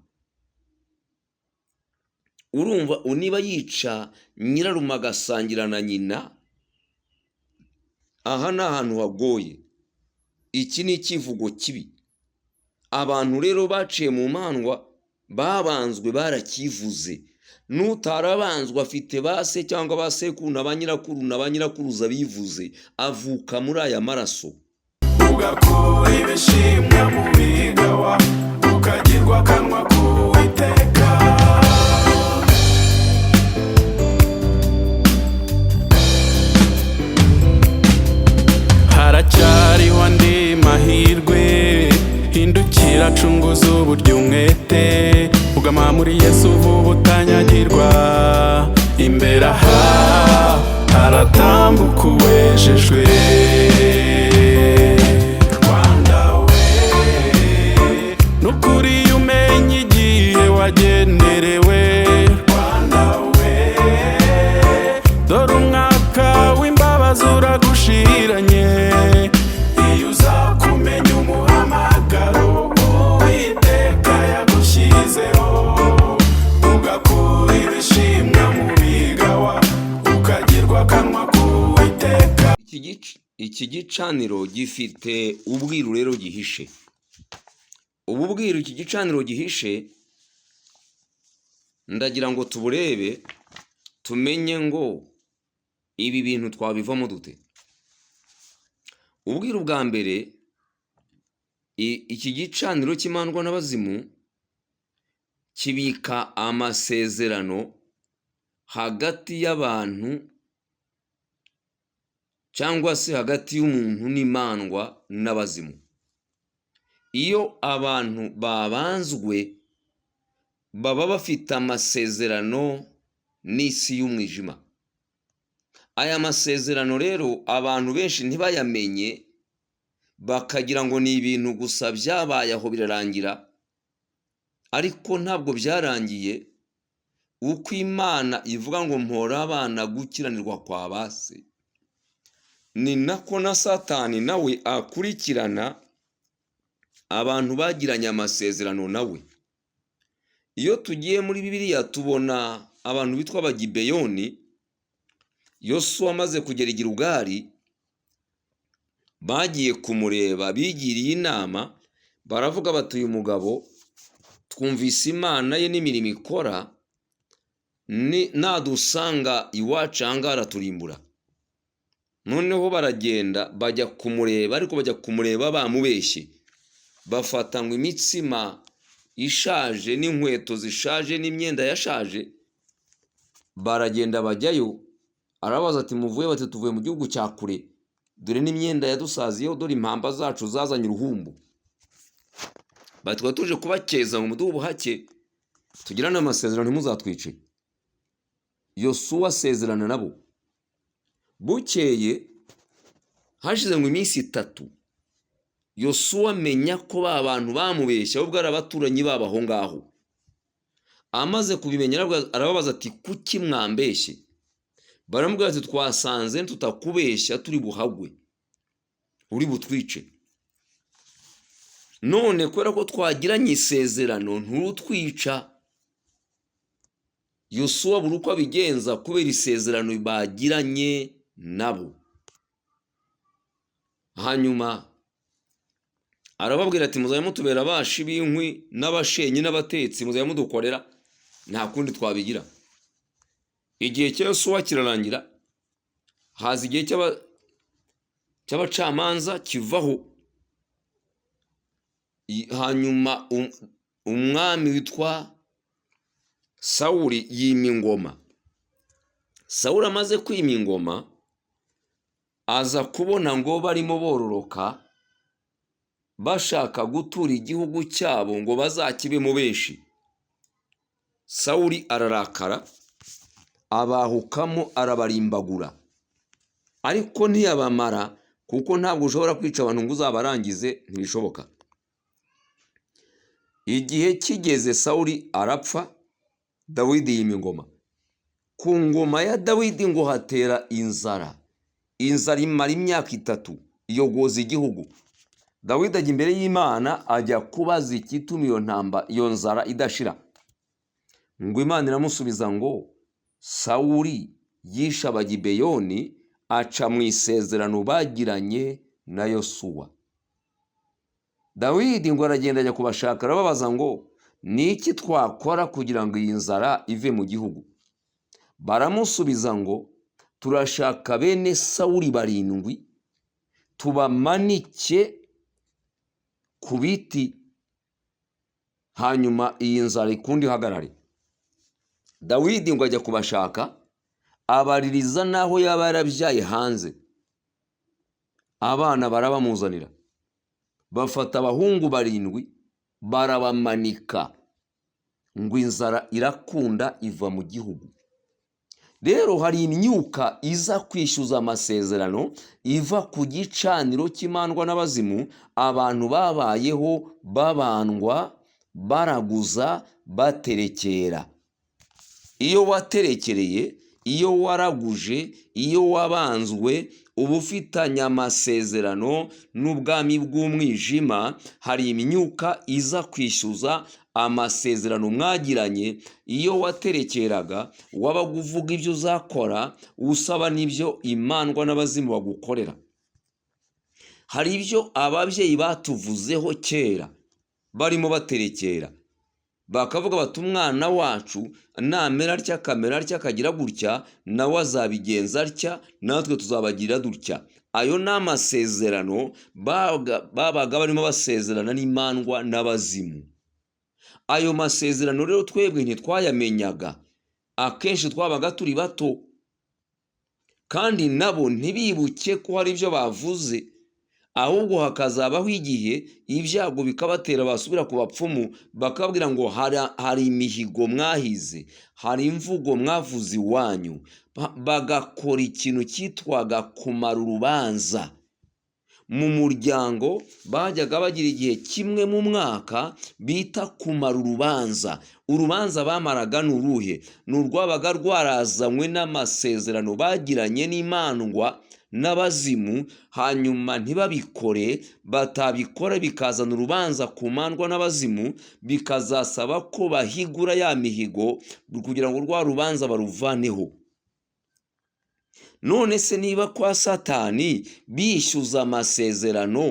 B: Urumva niba yica nyirarume agasangira na nyina, aha ni ahantu hagoye. Iki ni icyivugo kibi. Abantu rero baciye mu mandwa babanzwe barakivuze. N'utarabanzwe afite ba se cyangwa ba sekuru na ba nyirakuru na ba nyirakuruza bivuze, avuka muri aya maraso.
A: Ugakura ibishimwa mu bigawa, ukagirwa akanwa k'Uwiteka. Haracyariho andi mahirwe, hindukira, cunguza uburyo umwete, ugama muri Yesu vuba utanyagirwa. Imbere aha haratambuka uwejejwe. Rwanda we, nukuri iyo umenya igihe wagenerewe. Rwanda we, dore umwaka w'imbabazi uragushiranye. Iyo uzakumenya umuhamagaro Uwiteka yagushyizeho, ugakura ibishimwa mu bigawa, ukagirwa akanwa k'Uwiteka.
B: Iki gicaniro gifite ubwiru rero gihishe. Ubu bwiru iki gicaniro gihishe, ndagira ngo tuburebe, tumenye ngo ibi bintu twabivamo dute. Ubwiru bwa mbere, iki gicaniro cy'imandwa n'abazimu kibika amasezerano hagati y'abantu cyangwa se hagati y'umuntu n'imandwa n'abazimu. Iyo abantu babanzwe, baba bafite amasezerano n'isi y'umwijima. Aya masezerano rero abantu benshi ntibayamenye, bakagira ngo ni ibintu gusa byabaye aho birarangira, ariko ntabwo byarangiye. Uko Imana ivuga ngo mpora abana gukiranirwa kwa ba se, ni nako na Satani nawe akurikirana abantu bagiranye amasezerano nawe. Iyo tugiye muri Bibiliya tubona abantu bitwa Abagibeyoni. Yosuwa amaze kugera i Gilugali, bagiye kumureba, bigiriye inama, baravuga bati: "Uyu mugabo twumvise Imana ye n'imirimo ikora, nadusanga iwacu aha ngaha araturimbura." Noneho baragenda bajya kumureba, ariko bajya kumureba bamubeshye, bafata ngo imitsima ishaje n'inkweto zishaje n'imyenda yashaje, baragenda bajyayo. Arababaza ati: "Muvuye?" Bati: "Tuvuye mu gihugu cya kure, dore n'imyenda yadusaziyeho, dore impamba zacu zazanye uruhumbu." Bati: "Twari tuje kubakeza ngo muduhe ubuhake, tugirane amasezerano, ntimuzatwice." Yosuwa asezerana nabo. Bukeye hashize ngo iminsi 3, Yosuwa amenya ko ba bantu bamubeshya, ahubwo ari abaturanyi babo aho ngaho. Amaze kubimenya arababaza ati: "Kuki mwambeshye?" Baramubwira ati: "Twasanze tutakubeshya turi buhagwe, uri butwice. None kubera ko twagiranye isezerano, nturutwica." Yosuwa buri uko abigenza kubera isezerano bagiranye nabo. Hanyuma arababwira ati: "Muzajya mutubera abashi b'inkwi n'abashenyi n'abatetsi, muzajya mudukorera, nta kundi twabigira." Igihe cya Yosuwa kirarangira, haza igihe cy'abacamanza kivaho. Hanyuma umwami witwa Sawuli yima ingoma. Sawuli amaze kwima ingoma, aza kubona ngo barimo bororoka, bashaka gutura igihugu cyabo ngo bazakibemo benshi. Sawuli ararakara, abahukamo, arabarimbagura, ariko ntiyabamara, kuko ntabwo ushobora kwica abantu ngo uzabarangize, ntibishoboka. Igihe kigeze Sawuli arapfa, Dawidi yima ingoma. Ku ngoma ya Dawidi ngo hatera inzara, inzara imara imyaka 3, iyogoza igihugu. Dawidi ajya imbere y'Imana, ajya kubaza igituma iyo ntamba, iyo nzara idashira. Ngo Imana iramusubiza ngo Sawuli yishe Abagibeyoni, aca mu isezerano bagiranye na Yosuwa. Dawidi ngo aragenda ajya kubashaka, arababaza ngo ni iki twakora kugira ngo iyi nzara ive mu gihugu? Baramusubiza ngo: "Turashaka bene Sawuli barindwi, tubamanike ku biti, hanyuma iyi nzara ikundi ihagarare." Dawidi ngo ajya kubashaka, abaririza n'aho yaba yarabyaye hanze, abana barabamuzanira. Bafata abahungu barindwi barabamanika, ngo inzara irakunda iva mu gihugu. Rero hari imyuka iza kwishyuza amasezerano iva ku gicaniro cy'imandwa n'abazimu. Abantu babayeho babandwa, baraguza, baterekera. Iyo waterekereye, iyo waraguje, iyo wabanzwe, uba ufitanye amasezerano n'ubwami bw'umwijima. Hari imyuka iza kwishyuza amasezerano mwagiranye. Iyo waterekeraga, wabaga uvuga ibyo uzakora, usaba n'ibyo imandwa n'abazimu bagukorera. Hari ibyo ababyeyi batuvuzeho kera barimo baterekera, bakavuga bati: "Umwana wacu namera atya, akamera atya, akagira gutya, nawe azabigenza atya, natwe tuzabagira dutya." Ayo ni amasezerano babaga barimo basezerana n'imandwa n'abazimu. Ayo masezerano rero twebwe ntitwayamenyaga, akenshi twabaga turi bato, kandi nabo ntibibuke ko hari ibyo bavuze, ahubwo hakazabaho igihe ibyago bikabatera, basubira ku bapfumu bakababwira ngo: "Hari imihigo mwahize, hari imvugo mwavuze iwanyu." Bagakora ikintu cyitwaga kumara urubanza mu muryango. Bajyaga bagira igihe kimwe mu mwaka bita kumara urubanza. Urubanza bamaraga ni uruhe? Ni urwabaga rwarazanywe n'amasezerano bagiranye n'imandwa n'abazimu, hanyuma ntibabikore. Batabikora, bikazana urubanza ku mandwa n'abazimu, bikazasaba ko bahigura ya mihigo kugira ngo rwa rubanza baruvaneho. None se niba kwa Satani bishyuza amasezerano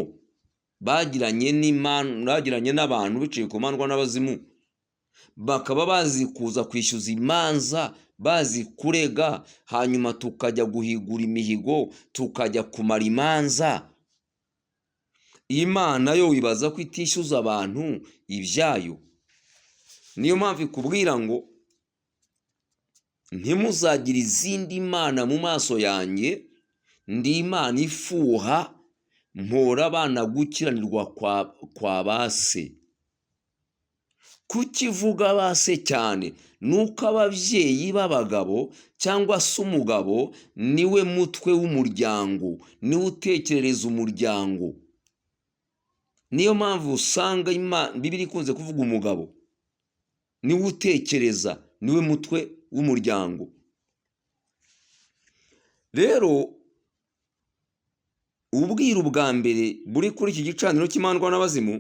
B: bagiranye n'Imana, bagiranye n'abantu biciye ku mandwa n'abazimu, bakaba bazi kuza kwishyuza imanza, bazi kurega, hanyuma tukajya guhigura imihigo, tukajya kumara imanza, Imana yo wibaza ko itishyuza abantu ibyayo? Niyo mpamvu ikubwira ngo: "Ntimuzagire izindi mana mu maso yanjye, ndi Imana ifuha, mpora abana gukiranirwa kwa ba se." Kukivuga ba se cyane ni uko ababyeyi b'abagabo cyangwa se umugabo niwe mutwe w'umuryango, niwe utekerereza umuryango. Niyo mpamvu usanga Bibiliya ikunze kuvuga umugabo, niwe utekereza, niwe mutwe w'umuryango. Rero ubwiru bwa mbere buri kuri iki gicaniro cy'imandwa n'abazimu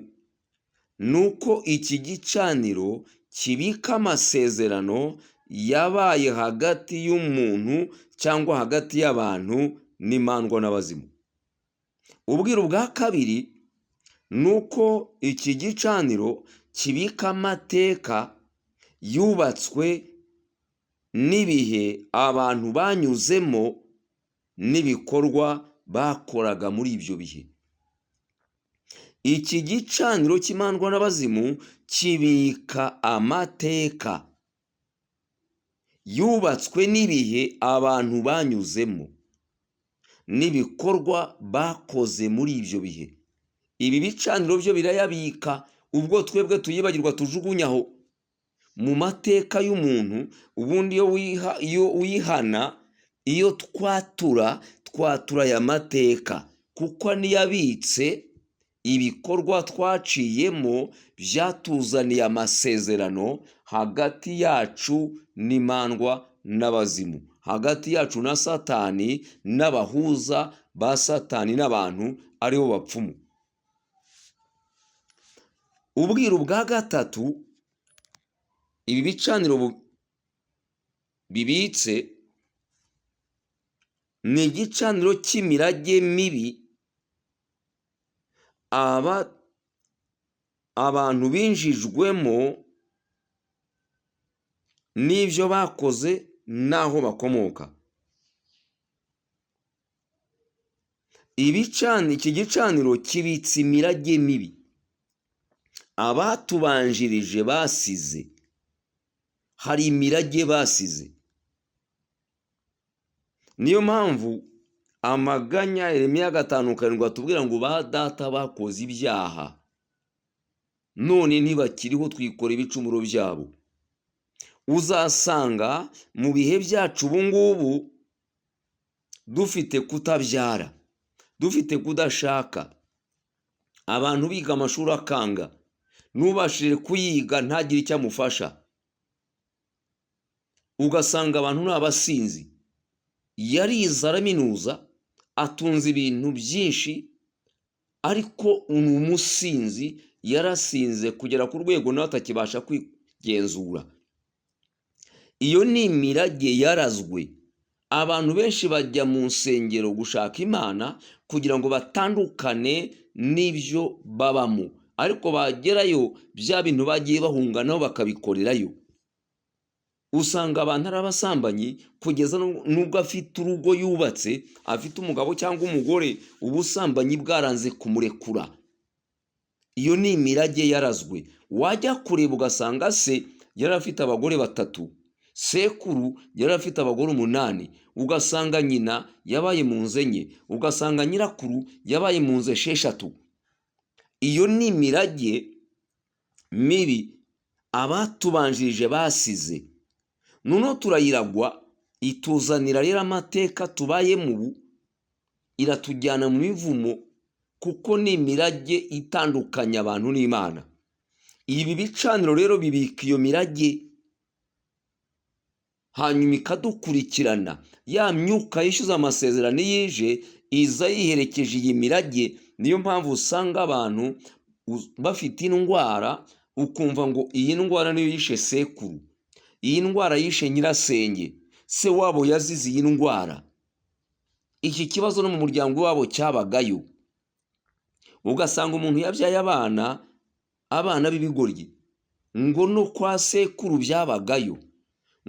B: ni uko iki gicaniro kibika amasezerano yabaye hagati y'umuntu cyangwa hagati y'abantu n'imandwa n'abazimu. Ubwiru bwa kabiri ni uko iki gicaniro kibika amateka yubatswe n'ibihe abantu banyuzemo n'ibikorwa bakoraga muri ibyo bihe. Iki gicaniro cy'imandwa n'abazimu kibika amateka yubatswe n'ibihe abantu banyuzemo n'ibikorwa bakoze muri ibyo bihe. Ibi bicaniro byo birayabika, ubwo twebwe tuyibagirwa, tujugunyaho. Mu mateka y'umuntu ubundi, iyo wihana, iyo twatura, twatura aya mateka, kuko niyabitse ibikorwa twaciyemo byatuzaniye amasezerano hagati yacu n'imandwa n'abazimu, hagati yacu na Satani n'abahuza ba Satani n'abantu, aribo bapfumu. Ubwiru bwa gatatu ibi bicaniro bibitse ni igicaniro cy'imirage mibi aba abantu binjijwemo n'ibyo bakoze. n'aho bakomoka. Iki gicaniro kibitse imirage mibi abatubanjirije basize. Hari imirage basize. Niyo mpamvu amaganya Yeremiya 5:7 atubwira ngo ba data bakoze ibyaha none ntibakiriho, twikora ibicumuro byabo. Uzasanga mu bihe byacu ubu ngubu dufite kutabyara, dufite kudashaka, abantu biga amashuri akanga, n'ubashije kuyiga ntagire icyo amufasha, ugasanga abantu ni abasinzi. Yarize araminuza, atunze ibintu byinshi, ariko ni umusinzi, yarasinze kugera ku rwego nawe atakibasha kwigenzura. Iyo ni imirage yarazwe. Abantu benshi bajya mu nsengero gushaka Imana kugira ngo batandukane n'ibyo babamo, ariko bagerayo bya bintu bagiye bahunga nabo bakabikorerayo. Usanga abantu ari abasambanyi kugeza n'ubwo afite urugo yubatse, afite umugabo cyangwa umugore, ubusambanyi bwaranze kumurekura. Iyo ni imirage yarazwe. Wajya kureba ugasanga se yari afite abagore 3, sekuru yari afite abagore 8, ugasanga nyina yabaye mu nzu 4, ugasanga nyirakuru yabaye mu nzu 6. Iyo ni imirage mibi abatubanjirije basize. Noneho turayiragwa, ituzanira rero amateka tubayemo ubu, iratujyana mu mivumo, kuko ni imirage itandukanya abantu n'Imana. Ibi bicaniro rero bibika iyo mirage, hanyuma ikadukurikirana. Ya myuka yishyuza amasezerano yije iza yiherekeje iyi mirage. Niyo mpamvu usanga abantu bafite indwara, ukumva ngo iyi ndwara niyo yishe sekuru, iyi ndwara yishe nyirasenge, se wabo yazize iyi ndwara. Iki kibazo no mu muryango wabo cyabagayo. Ugasanga umuntu yabyaye abana b'ibigoryi, ngo no kwa sekuru byabagayo,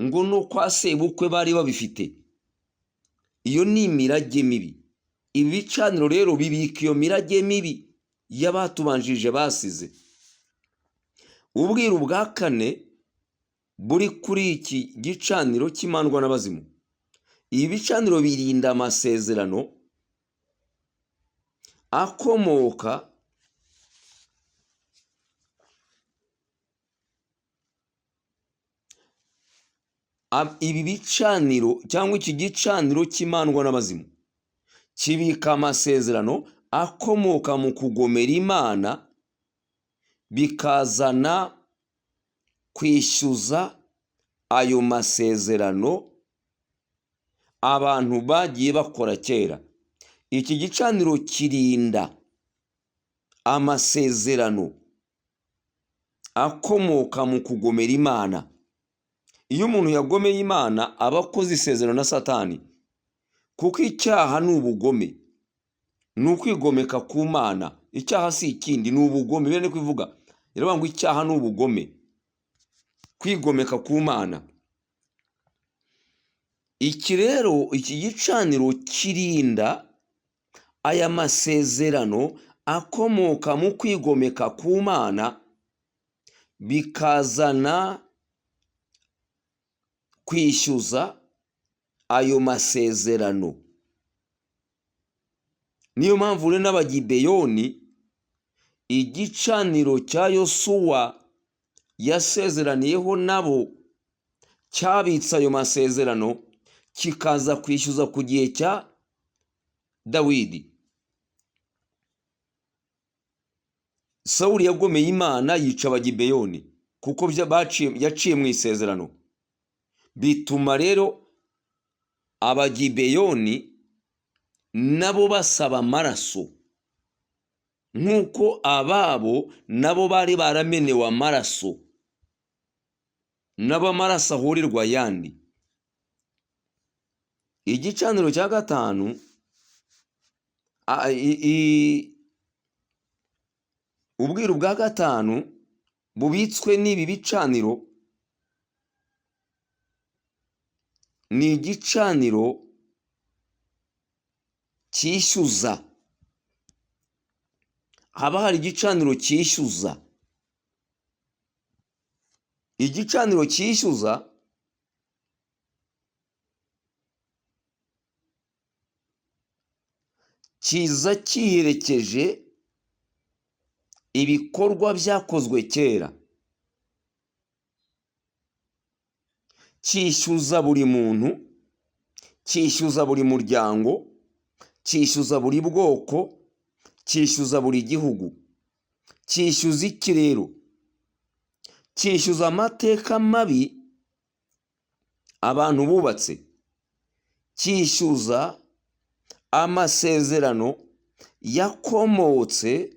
B: ngo no kwa sebukwe bari babifite. Iyo ni imirage mibi. Ibi bicaniro rero bibika iyo mirage mibi y'abatubanjirije basize. Ubwiru bwa kane buri kuri iki gicaniro cy'imandwa n'abazimu. Ibi bicaniro birinda amasezerano akomoka ibi bicaniro cyangwa iki gicaniro cy'imandwa n'abazimu kibika amasezerano akomoka mu kugomera Imana, bikazana kwishyuza ayo masezerano abantu bagiye bakora kera. Iki gicaniro kirinda amasezerano akomoka mu kugomera Imana. Iyo umuntu yagomeye Imana aba akoze isezerano na Satani, kuko icyaha ni ubugome, ni ukwigomeka ku Mana. Icyaha si ikindi, ni ubugome. Bene kuvuga iravuga ngo icyaha ni ubugome, kwigomeka ku Mana. Iki rero, iki gicaniro kirinda aya masezerano akomoka mu kwigomeka ku Mana, bikazana kwishyuza ayo masezerano. Niyo mpamvu rero n'Abagibeyoni igicaniro cya Yosuwa yasezeraniyeho nabo cyabitse ayo masezerano, kikaza kwishyuza ku gihe cya Dawidi. Sawuli yagomeye Imana yica Abagibeyoni kuko yaciye mu isezerano, bituma rero Abagibeyoni nabo basaba amaraso nk'uko ababo nabo bari baramenewe amaraso, nabo amaraso ahurirwa ayandi. Igicaniro cya gatanu, ubwiru bwa gatanu bubitswe n'ibi bicaniro, Ni igicaniro cyishyuza. Haba hari igicaniro cyishyuza. Igicaniro cyishyuza kiza kiherekeje ibikorwa byakozwe kera, cyishyuza buri muntu, cyishyuza buri muryango, cyishyuza buri bwoko, cyishyuza buri gihugu. Cyishyuza iki rero? Cyishyuza amateka mabi abantu bubatse, cyishyuza amasezerano yakomotse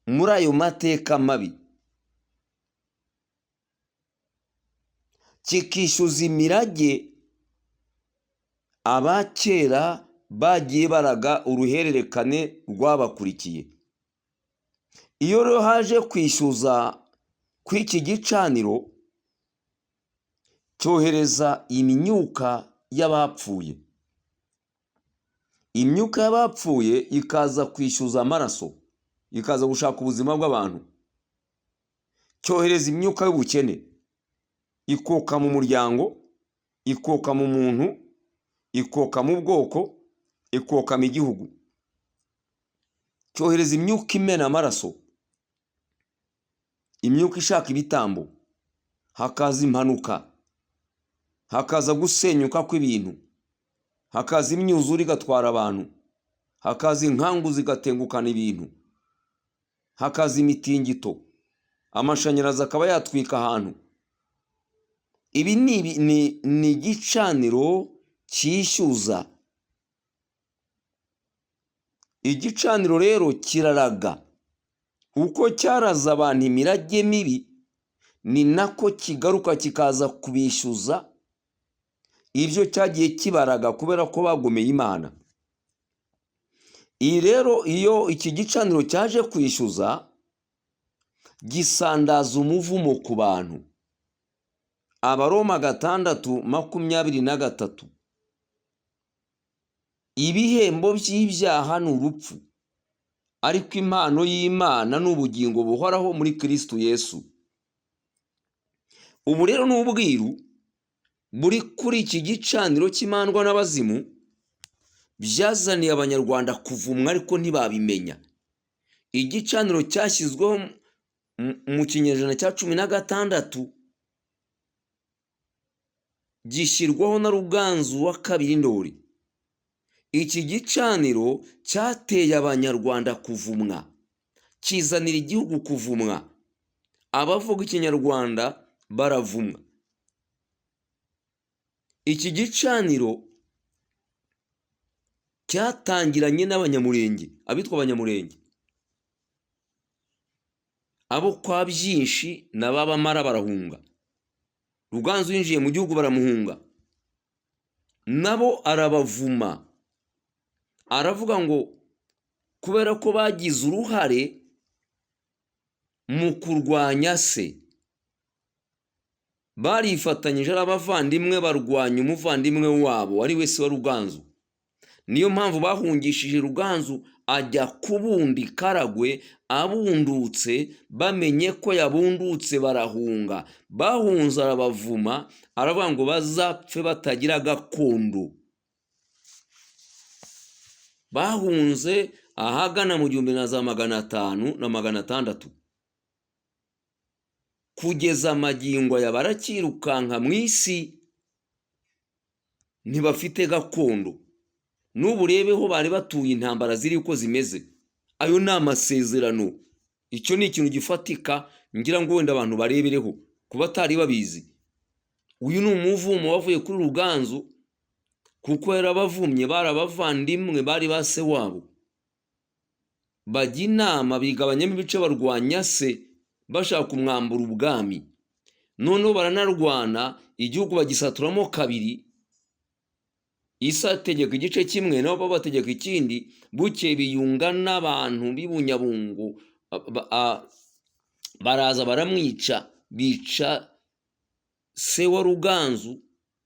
B: muri ayo mateka mabi, kikishyuza imirage abakera bagiye baraga uruhererekane rwabakurikiye. Iyo rero haje kwishyuza kw'iki gicaniro, cyohereza imyuka y'abapfuye. Imyuka y'abapfuye ikaza kwishyuza amaraso, ikaza gushaka ubuzima bw'abantu. Cyohereza imyuka y'ubukene, ikoka mu muryango, ikoka mu muntu, ikoka mu bwoko, ikoka mu gihugu. Cyohereza imyuka imena amaraso, imyuka ishaka ibitambo, hakaza impanuka, hakaza gusenyuka kw'ibintu, hakaza imyuzure igatwara abantu, hakaza inkangu zigatengukana ibintu, hakaza imitingito, amashanyarazi akaba yatwika ahantu. Ibi ni igicaniro cyishyuza. Igicaniro rero kiraraga. Uko cyaraza abantu imirage mibi, ni nako kigaruka kikaza kubishyuza ibyo cyagiye kibaraga kubera ko bagomeye Imana. Iyi rero iyo iki gicaniro cyaje kwishyuza, gisandaza umuvumo ku bantu. Abaroma 6:23. Ibihembo by'ibyaha ni urupfu, ariko impano y'Imana ni ubugingo buhoraho muri Kristo Yesu. Ubu rero ni ubwiru buri kuri iki gicaniro cy'imandwa n'abazimu byazaniye Abanyarwanda kuvumwa, ariko ntibabimenya. Igicaniro cyashyizweho mu kinyejana cya 16, gishyirwaho na Ruganzu wa II Ndoli. Iki gicaniro cyateye Abanyarwanda kuvumwa, kizanira igihugu kuvumwa, abavuga Ikinyarwanda baravumwa. Iki gicaniro cyatangiranye n'Abanyamurenge, abitwa Abanyamurenge, abo kwa Byinshi na Babamara barahunga. Ruganzu yinjiye mu gihugu baramuhunga, nabo arabavuma, aravuga ngo kubera ko bagize uruhare mu kurwanya se, barifatanyije ari abavandimwe barwanya umuvandimwe wabo ari we se wa Ruganzu. Niyo mpamvu bahungishije Ruganzu ajya kubunda i Karagwe, abundutse bamenye ko yabundutse barahunga. Bahunze arabavuma, aravuga ngo bazapfe batagira gakondo. Bahunze ahagana mu 1500 na 600, kugeza magingo aya baracyirukanka mu isi, ntibafite gakondo. N'ubu urebeho bari batuye intambara ziri uko zimeze. Ayo ni amasezerano. Icyo ni ikintu gifatika ngira ngo wenda abantu barebereho ku batari babizi. Uyu ni umuvumo wavuye kuri Ruganzu, kuko yarabavumye, bari abavandimwe, bari ba se wabo. Bajya inama bigabanyamo ibice barwanya se, bashaka kumwambura ubwami. Noneho baranarwana, igihugu bagisaturamo kabiri, Isa ategeka igice kimwe nabo bategeka ikindi. Bukeye biyunga n'abantu b'ibunyabungo, baraza baramwica, bica se wa Ruganzu.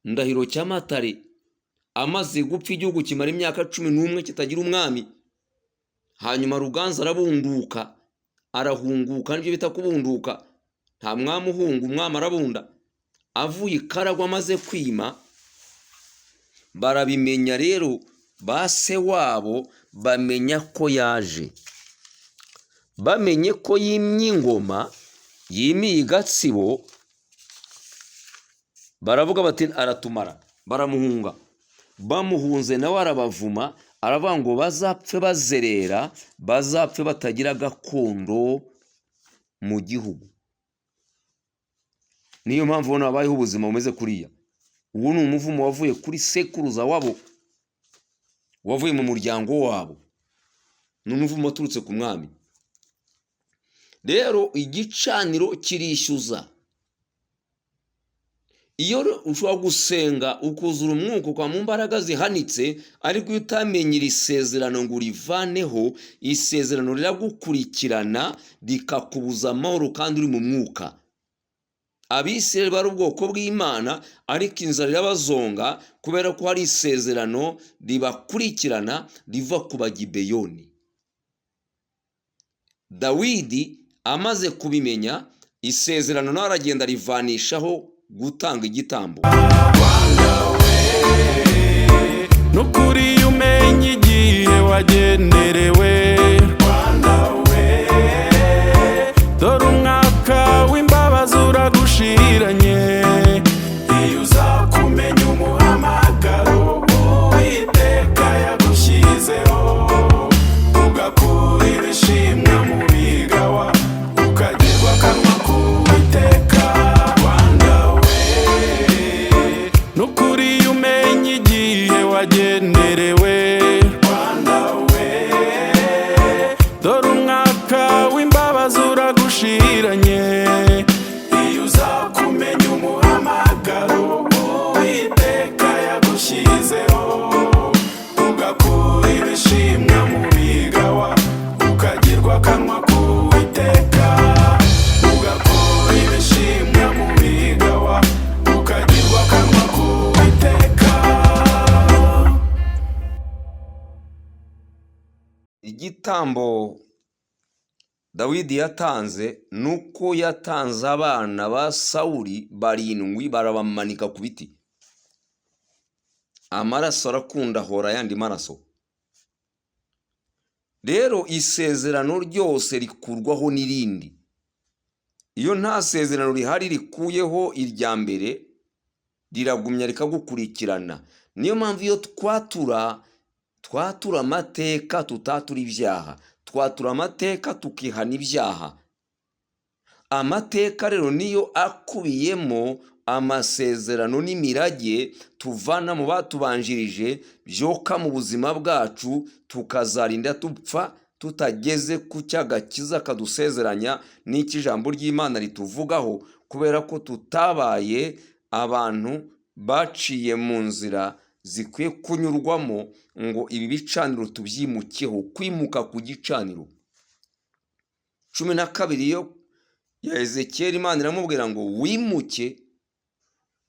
B: Ndahiro Cyamatare amaze gupfa, igihugu kimara imyaka 11 kitagira umwami. Hanyuma Ruganzu arabunduka, arahunguka, nibyo bita kubunduka. Nta mwami uhunga, umwami arabunda. Avuye i Karagwe amaze kwima, barabimenya rero, ba se wabo bamenya ko yaje, bamenye ko yimye ingoma, yimiye i Gatsibo, baravuga bati aratumara, baramuhunga. Bamuhunze nawe arabavuma, aravuga ngo bazapfe bazerera, bazapfe batagira gakondo mu gihugu. Niyo mpamvu ubona babayeho ubuzima bumeze kuriya. Uwo ni umuvumo wavuye kuri sekuruza wabo, wavuye mu muryango wabo, ni umuvumo waturutse ku mwami. Rero igicaniro kirishyuza. Iyo ushobora gusenga ukuzura umwuka, ukaba mu mbaraga zihanitse, ariko iyo utamenye iri sezerano ngo urivaneho, isezerano riragukurikirana rikakubuza amahoro kandi uri mu mwuka. Abisirayeli bari ubwoko bw'Imana, ariko inzara irabazonga kubera ko hari isezerano ribakurikirana riva ku Bagibeyoni. Dawidi amaze kubimenya, isezerano nawe aragenda arivanishaho gutanga igitambo.
A: Nukuri iyo umenya igihe wagenderewe, Rwanda we, dore umwaka w'imbabazi uragushiranye. Iyo uzakumenya umuhamagaro Uwiteka yagushyizeho, ugakura ibishimwa mu bigawa, ukagirwa akanwa k'Uwiteka, Rwanda we. Nukuri iyo umenya igihe wagenderewe, Rwanda we, dore umwaka w'imbabazi uragushiranye. Iyo uzakumenya umuhamagaro Uwiteka yagushyizeho, ugakura ibishimwa mu bigawa, ukagirwa akanwa k'Uwiteka, ugakura ibishimwa mu bigawa, ukagirwa akanwa k'Uwiteka.
B: Igitambo Dawidi yatanze ni uko yatanze abana ba Sawuli barindwi, barabamanika ku biti. Amaraso arakunda ahora ayandi maraso. Rero isezerano ryose rikurwaho n'irindi. Iyo nta sezerano rihari rikuyeho irya mbere, riragumya rikagukurikirana. Niyo mpamvu iyo twatura, twatura amateka, tutatura ibyaha, twatura amateka tukihana ibyaha. Amateka rero niyo akubiyemo amasezerano n'imirage tuvana mu batubanjirije, byoka mu buzima bwacu, tukazarinda dupfa tutageze ku cy'agakiza kadusezeranya n'icyo ijambo ry'Imana rituvugaho, kubera ko tutabaye abantu baciye mu nzira zikwiye kunyurwamo ngo ibi bicaniro tubyimukeho. Kwimuka ku gicaniro, 12 yo ya Ezekiyeli, Imana iramubwira ngo wimuke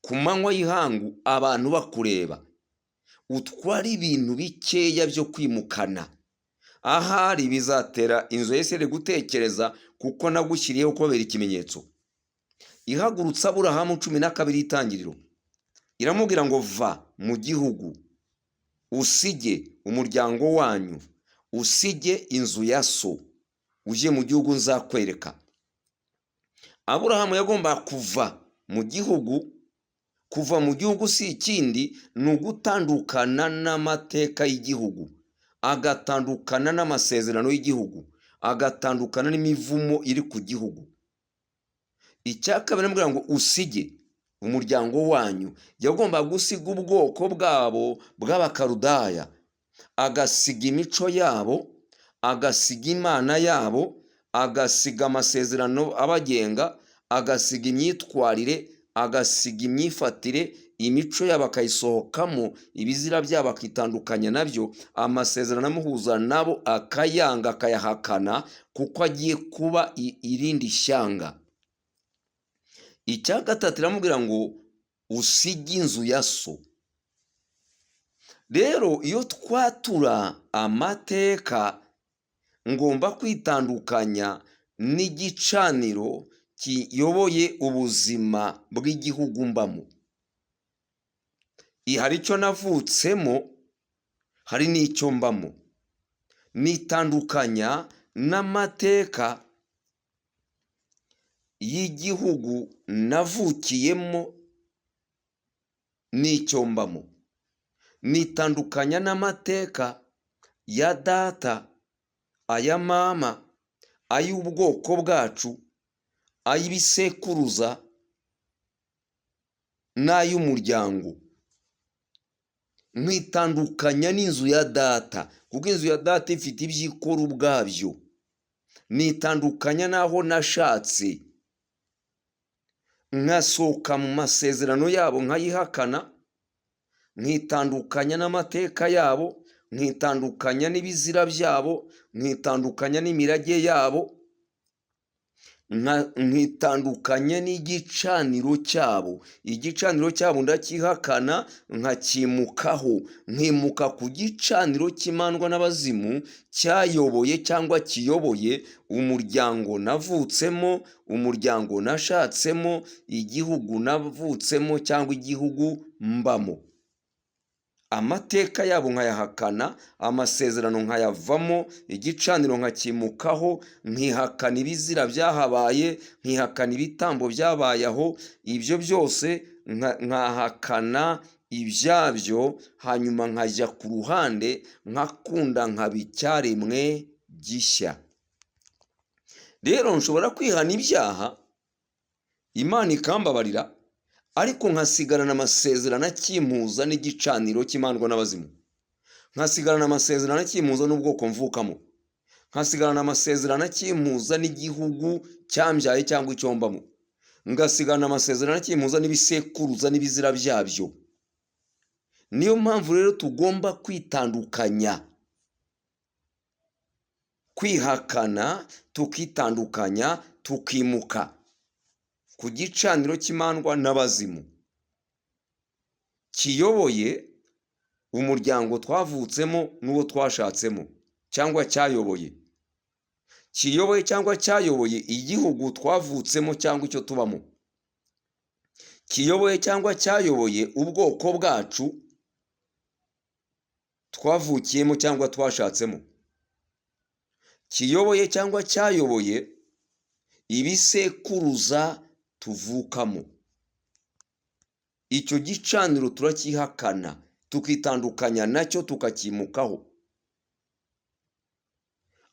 B: ku manywa y'ihangu abantu bakureba, utware ibintu bikeya byo kwimukana, ahari bizatera inzu ya Isirayeli gutekereza, kuko nagushyiriyeho kubabera ikimenyetso. Ihagurutsa Aburahamu, 12 y'Itangiriro, iramubwira ngo va mu gihugu, usige umuryango wanyu, usige inzu ya so, ujye mu gihugu nzakwereka. Aburahamu yagombaga kuva mu gihugu. Kuva mu gihugu si ikindi, ni ugutandukana n'amateka y'igihugu, agatandukana n'amasezerano y'igihugu, agatandukana n'imivumo iri ku gihugu. Icya kabiri, aramubwira ngo usige umuryango wanyu. Yagombaga gusiga ubwoko bwabo bw'Abakarudaya, agasiga imico yabo, agasiga Imana yabo, agasiga amasezerano abagenga, agasiga imyitwarire, agasiga imyifatire, imico yabo akayisohokamo, ibizira byabo akitandukanya nabyo, amasezerano amuhuza nabo akayanga, akayahakana, kuko agiye kuba irindi shyanga. Icya gatatu, iramubwira ngo Usige inzu ya so. Rero iyo twatura amateka, ngomba kwitandukanya n'igicaniro kiyoboye ubuzima bw'igihugu mbamo. Hari icyo navutsemo, hari n'icyo mbamo. Nitandukanya n'amateka y'igihugu navukiyemo n'icyo mbamo. Nitandukanya n'amateka ya data, aya mama, ay'ubwoko bwacu, ay'ibisekuruza n'ay'umuryango. Nkitandukanya n'inzu ya data, kuko inzu ya data ifite ibyo ikora ubwabyo. Nitandukanya n'aho nashatse, nkasohoka mu masezerano yabo nkayihakana, nkitandukanya n'amateka yabo, nkitandukanya n'ibizira byabo, nkitandukanya n'imirage yabo, nkitandukanya n'igicaniro cyabo. Igicaniro cyabo ndacyihakana, nkakimukaho, nkimuka ku gicaniro cy'imandwa n'abazimu cyayoboye cyangwa kiyoboye umuryango navutsemo, umuryango nashatsemo, igihugu navutsemo cyangwa igihugu mbamo. Amateka yabo nkayahakana, amasezerano nkayavamo, igicaniro nkakimukaho, nkihakana ibizira byahabaye, nkihakana ibitambo byabaye aho, ibyo byose nkahakana ibyabyo, hanyuma nkajya ku ruhande, nkakunda nkaba icyaremwe gishya. Rero nshobora kwihana ibyaha, Imana ikambabarira, ariko nkasigarana amasezerano akimpuza n'igicaniro cy'imandwa n'abazimu, nkasigarana amasezerano akimpuza n'ubwoko mvukamo, nkasigarana amasezerano akimpuza n'igihugu cyambyaye cyangwa icyo mbamo, ngasigarana amasezerano akimpuza n'ibisekuruza n'ibizira byabyo. Niyo mpamvu rero tugomba kwitandukanya, kwihakana, tukitandukanya, tukimuka ku gicaniro cy'imandwa n'abazimu kiyoboye umuryango twavutsemo n'uwo twashatsemo cyangwa cyayoboye, kiyoboye cyangwa cyayoboye igihugu twavutsemo cyangwa icyo tubamo, kiyoboye cyangwa cyayoboye ubwoko bwacu twavukiyemo cyangwa twashatsemo, kiyoboye cyangwa cyayoboye ibisekuruza tuvukamo. Icyo gicaniro turacyihakana, tukitandukanya nacyo, tukakimukaho.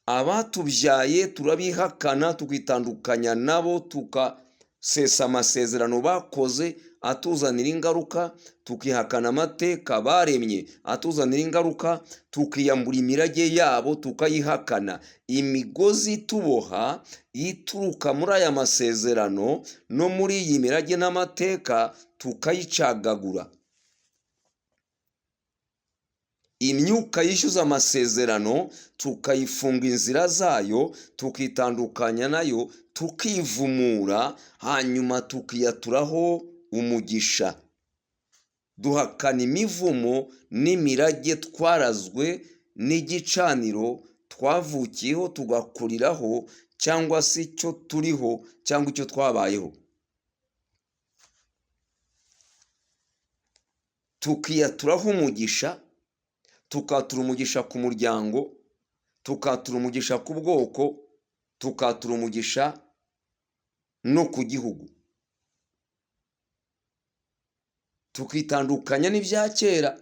B: Abatubyaye turabihakana, tukitandukanya nabo, tugasesa amasezerano bakoze atuzanira ingaruka, tukihakana amateka baremye atuzanira ingaruka, tukiyambura imirage yabo tukayihakana. Imigozi ituboha ituruka muri aya masezerano no muri iyi mirage n'amateka tukayicagagura. Imyuka yishyuza amasezerano tukayifunga inzira zayo, tukitandukanya nayo, tukivumura, hanyuma tukiyaturaho umugisha. Duhakana imivumo n'imirage twarazwe n'igicaniro twavukiyeho tugakuriraho, cyangwa se icyo turiho cyangwa icyo twabayeho, tukiyaturaho umugisha, tukatura umugisha ku muryango, tukatura umugisha ku bwoko, tukatura umugisha no ku gihugu, tukitandukanya n'ibya kera,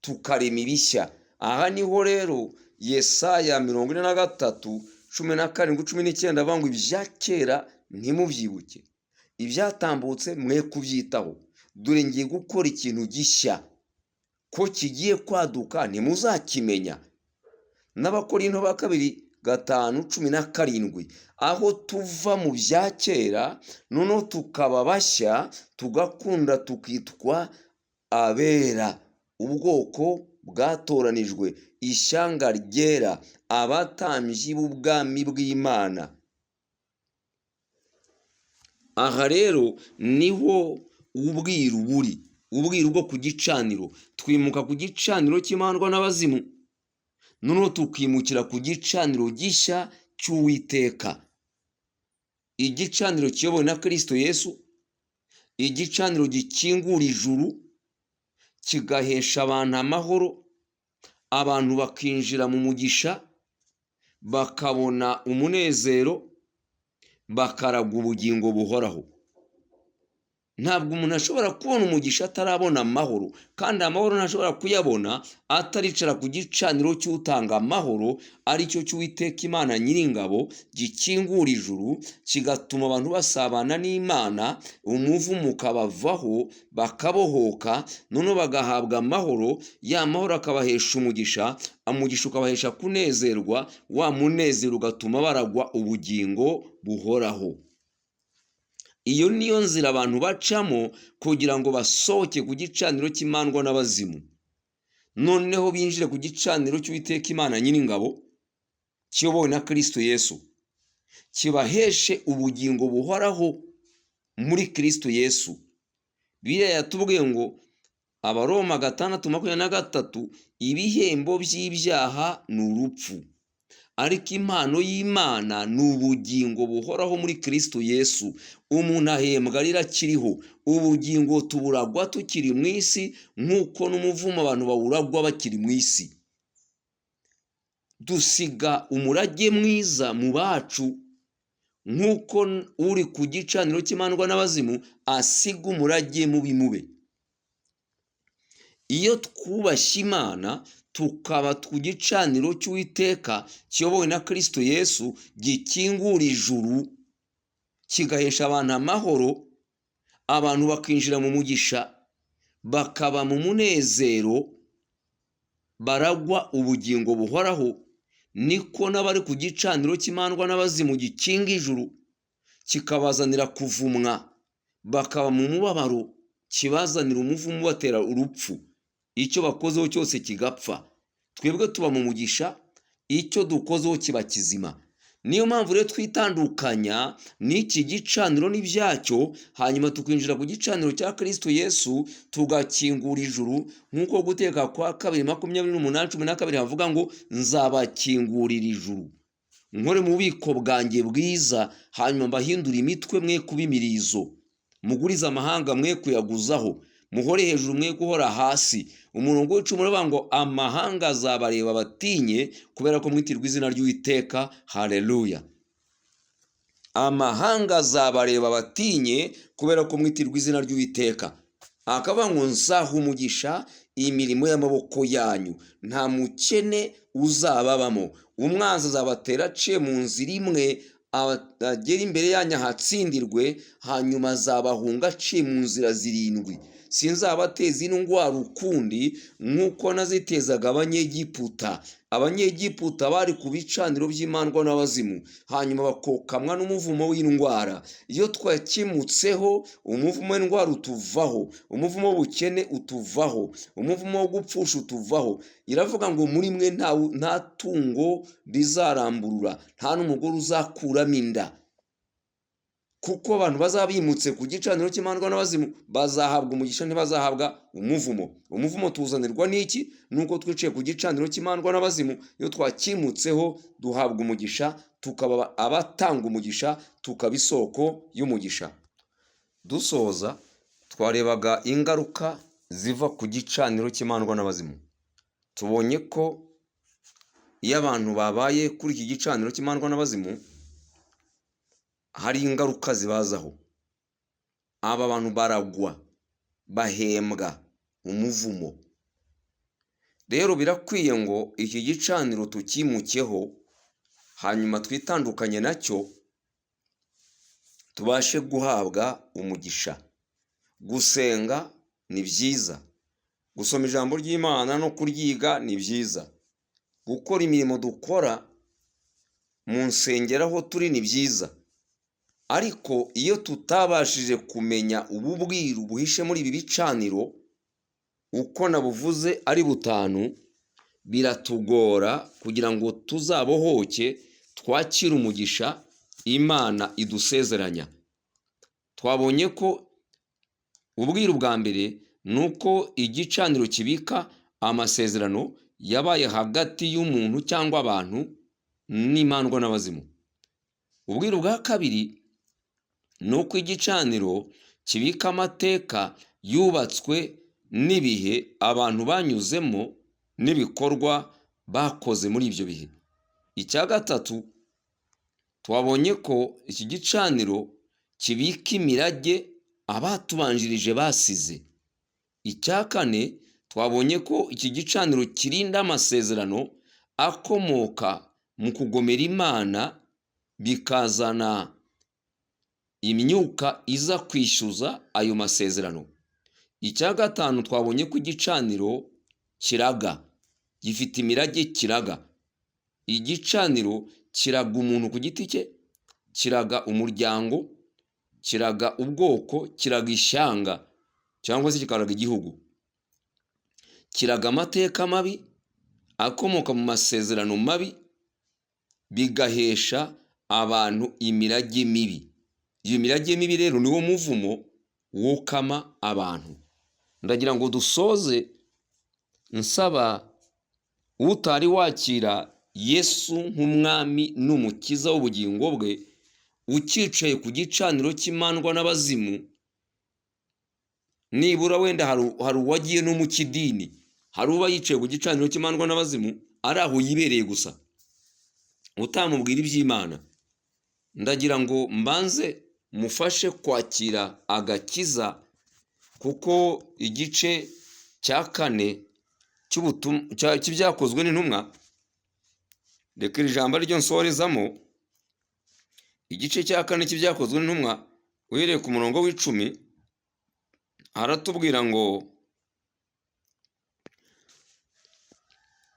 B: tukarema ibishya. Aha niho rero Yesaya 43:17, 19 avuga ngo ibya kera ntimubyibuke, ibyatambutse mwe kubyitaho, dore ngiye gukora ikintu gishya, ko kigiye kwaduka ntimuzakimenya. N'Abakorinto ba kabiri 5:17, aho tuva mu bya kera noneho tukaba bashya, tugakunda tukitwa abera, ubwoko bwatoranijwe, ishyanga ryera, abatambyi b'ubwami bw'Imana. Aha rero niho Ubwiru buri ubwiru bwo ku gicaniro. Twimuka ku gicaniro cy'imandwa n'abazimu, noneho tukimukira ku gicaniro gishya cy'Uwiteka, igicaniro kiyobowe na Kirisito Yesu, igicaniro gikingura ijuru, kigahesha abantu amahoro, abantu bakinjira mu mugisha, bakabona umunezero, bakaragwa ubugingo buhoraho. Ntabwo umuntu ashobora kubona umugisha atarabona amahoro, kandi amahoro ntashobora kuyabona ataricara ku gicaniro cy'utanga amahoro, aricyo cy'Uwiteka Imana Nyiringabo, gikingura ijuru, kigatuma abantu basabana n'Imana, umuvumo ukabavaho, bakabohoka, noneho bagahabwa amahoro. Ya mahoro akabahesha umugisha, umugisha ukabahesha kunezerwa, wa munezero ugatuma baragwa ubugingo buhoraho. Iyo niyo nzira abantu bacamo kugira ngo basohoke ku gicaniro cy'imandwa n'abazimu, noneho binjire ku gicaniro cy'Uwiteka Imana Nyiringabo, kiyobowe na Kirisito Yesu, kibaheshe ubugingo buhoraho muri Kirisito Yesu. Biriya yatubwiye ngo Abaroma 6:23: "Ibihembo by'ibyaha ni urupfu, ariko impano y'Imana ni ubugingo buhoraho muri Kirisito Yesu." Umuntu ahembwa arira akiriho. Ubugingo tuburagwa tukiri mu isi, nk'uko n'umuvumo abantu bawuragwa bakiri mu isi. Dusiga umurage mwiza mu bacu, nk'uko uri ku gicaniro cy'imandwa n'abazimu asiga umurage mubi mube. Iyo twubashye Imana, tukaba ku gicaniro cy'Uwiteka kiyobowe na Kirisito Yesu, gikingura ijuru, kigahesha abantu amahoro, abantu bakinjira mu mugisha, bakaba mu munezero, baragwa ubugingo buhoraho, niko n'abari ku gicaniro cy'imandwa n'abazimu gikinga ijuru kikabazanira kuvumwa, bakaba mu mubabaro, kibazanira umuvumo ubatera urupfu, icyo bakozeho cyose kigapfa. Twebwe tuba mu mugisha, icyo dukozeho kiba kizima. Niyo mpamvu rero twitandukanya n'iki gicaniro n'ibyacyo, hanyuma tukinjira ku gicaniro cya Kirisito Yesu, tugakingura ijuru, nk'uko Guteka kwa Kabiri 28:12 havuga ngo: "Nzabakingurira ijuru, nkore mu bubiko bwanjye bwiza, hanyuma mbahindure imitwe mwe kuba imirizo, mugurize amahanga mwe kuyaguzaho, muhore hejuru mwe guhora hasi." Umurongo w'icumi uravuga ngo: "Amahanga azabareba batinye, kubera ko mwitirwa izina ry'Uwiteka." Haleluya! Amahanga azabareba batinye, kubera ko mwitirwa izina ry'Uwiteka. Akavuga ngo: "Nzaha umugisha imirimo y'amaboko yanyu, nta mukene uzababamo. Umwanzi azabatera aciye mu nzira imwe, agera imbere yanyu ahatsindirwe, hanyuma azabahunga aciye mu nzira zirindwi. Sinzabateza indwara ukundi nk'uko nazitezaga Abanyegiputa." Abanyegiputa bari ku bicaniro by'imandwa n'abazimu, hanyuma bakokamwa n'umuvumo w'indwara. Iyo twakimutseho, umuvumo w'indwara utuvaho, umuvumo w'ubukene utuvaho, umuvumo wo gupfusha utuvaho. Iravuga ngo: "Muri mwe nta tungo rizaramburura, nta n'umugore uzakuramo inda," kuko abantu bazaba bimutse ku gicaniro cy'imandwa n'abazimu bazahabwa umugisha, ntibazahabwa umuvumo. Umuvumo tuzanirwa n'iki? Nuko twicaye ku gicaniro cy'imandwa n'abazimu. Iyo twakimutseho, duhabwa umugisha, tukaba abatanga umugisha, tukaba isoko y'umugisha. Dusoza, twarebaga ingaruka ziva ku gicaniro cy'imandwa n'abazimu. Tubonye ko iyo abantu babaye kuri iki gicaniro cy'imandwa n'abazimu, hari ingaruka zibazaho. Aba bantu baragwa, bahembwa umuvumo. Rero birakwiye ngo iki gicaniro tukimukeho, hanyuma twitandukanye nacyo, tubashe guhabwa umugisha. Gusenga ni byiza, gusoma ijambo ry'Imana no kuryiga ni byiza, gukora imirimo dukora mu nsengero aho turi ni byiza, ariko iyo tutabashije kumenya ubu bwiru buhishe muri ibi bicaniro, uko nabuvuze ari butanu, biratugora kugira ngo tuzabohoke, twakire umugisha Imana idusezeranya. Twabonye ko Ubwiru bwa mbere ni uko igicaniro kibika amasezerano yabaye hagati y'umuntu cyangwa abantu n'imandwa n'abazimu. Ubwiru bwa kabiri ni uko igicaniro kibika amateka yubatswe n'ibihe abantu banyuzemo n'ibikorwa bakoze muri ibyo bihe. Icya gatatu, twabonye ko iki gicaniro kibika imirage abatubanjirije basize. Icya kane, twabonye ko iki gicaniro kirinda amasezerano akomoka mu kugomera Imana, bikazana imyuka iza kwishyuza ayo masezerano. Icya gatanu, twabonye ko igicaniro kiraga, gifite imirage kiraga. Igicaniro kiraga umuntu ku giti cye, kiraga umuryango, kiraga ubwoko, kiraga ishyanga cyangwa se kikaraga igihugu. Kiraga amateka mabi akomoka mu masezerano mabi, bigahesha abantu imirage mibi. Iyo mirage mibi rero niwo muvumo wokama abantu. Ndagira ngo dusoze nsaba utari wakira Yesu nk'umwami n'umukiza w'ubugingo bwe, ucyicaye ku gicaniro cy'imandwa n'abazimu, nibura wenda hari uwagiye no mu kidini, hari uba yicaye ku gicaniro cy'imandwa n'abazimu ari aho yibereye gusa, utamubwira iby'Imana. Ndagira ngo mbanze mufashe kwakira agakiza, kuko igice cya kane cy'ibyakozwe n'intumwa, reka iri jambo ariryo nsorezamo. Igice cya kane cy'ibyakozwe n'intumwa, uhereye ku murongo w'10, haratubwira ngo: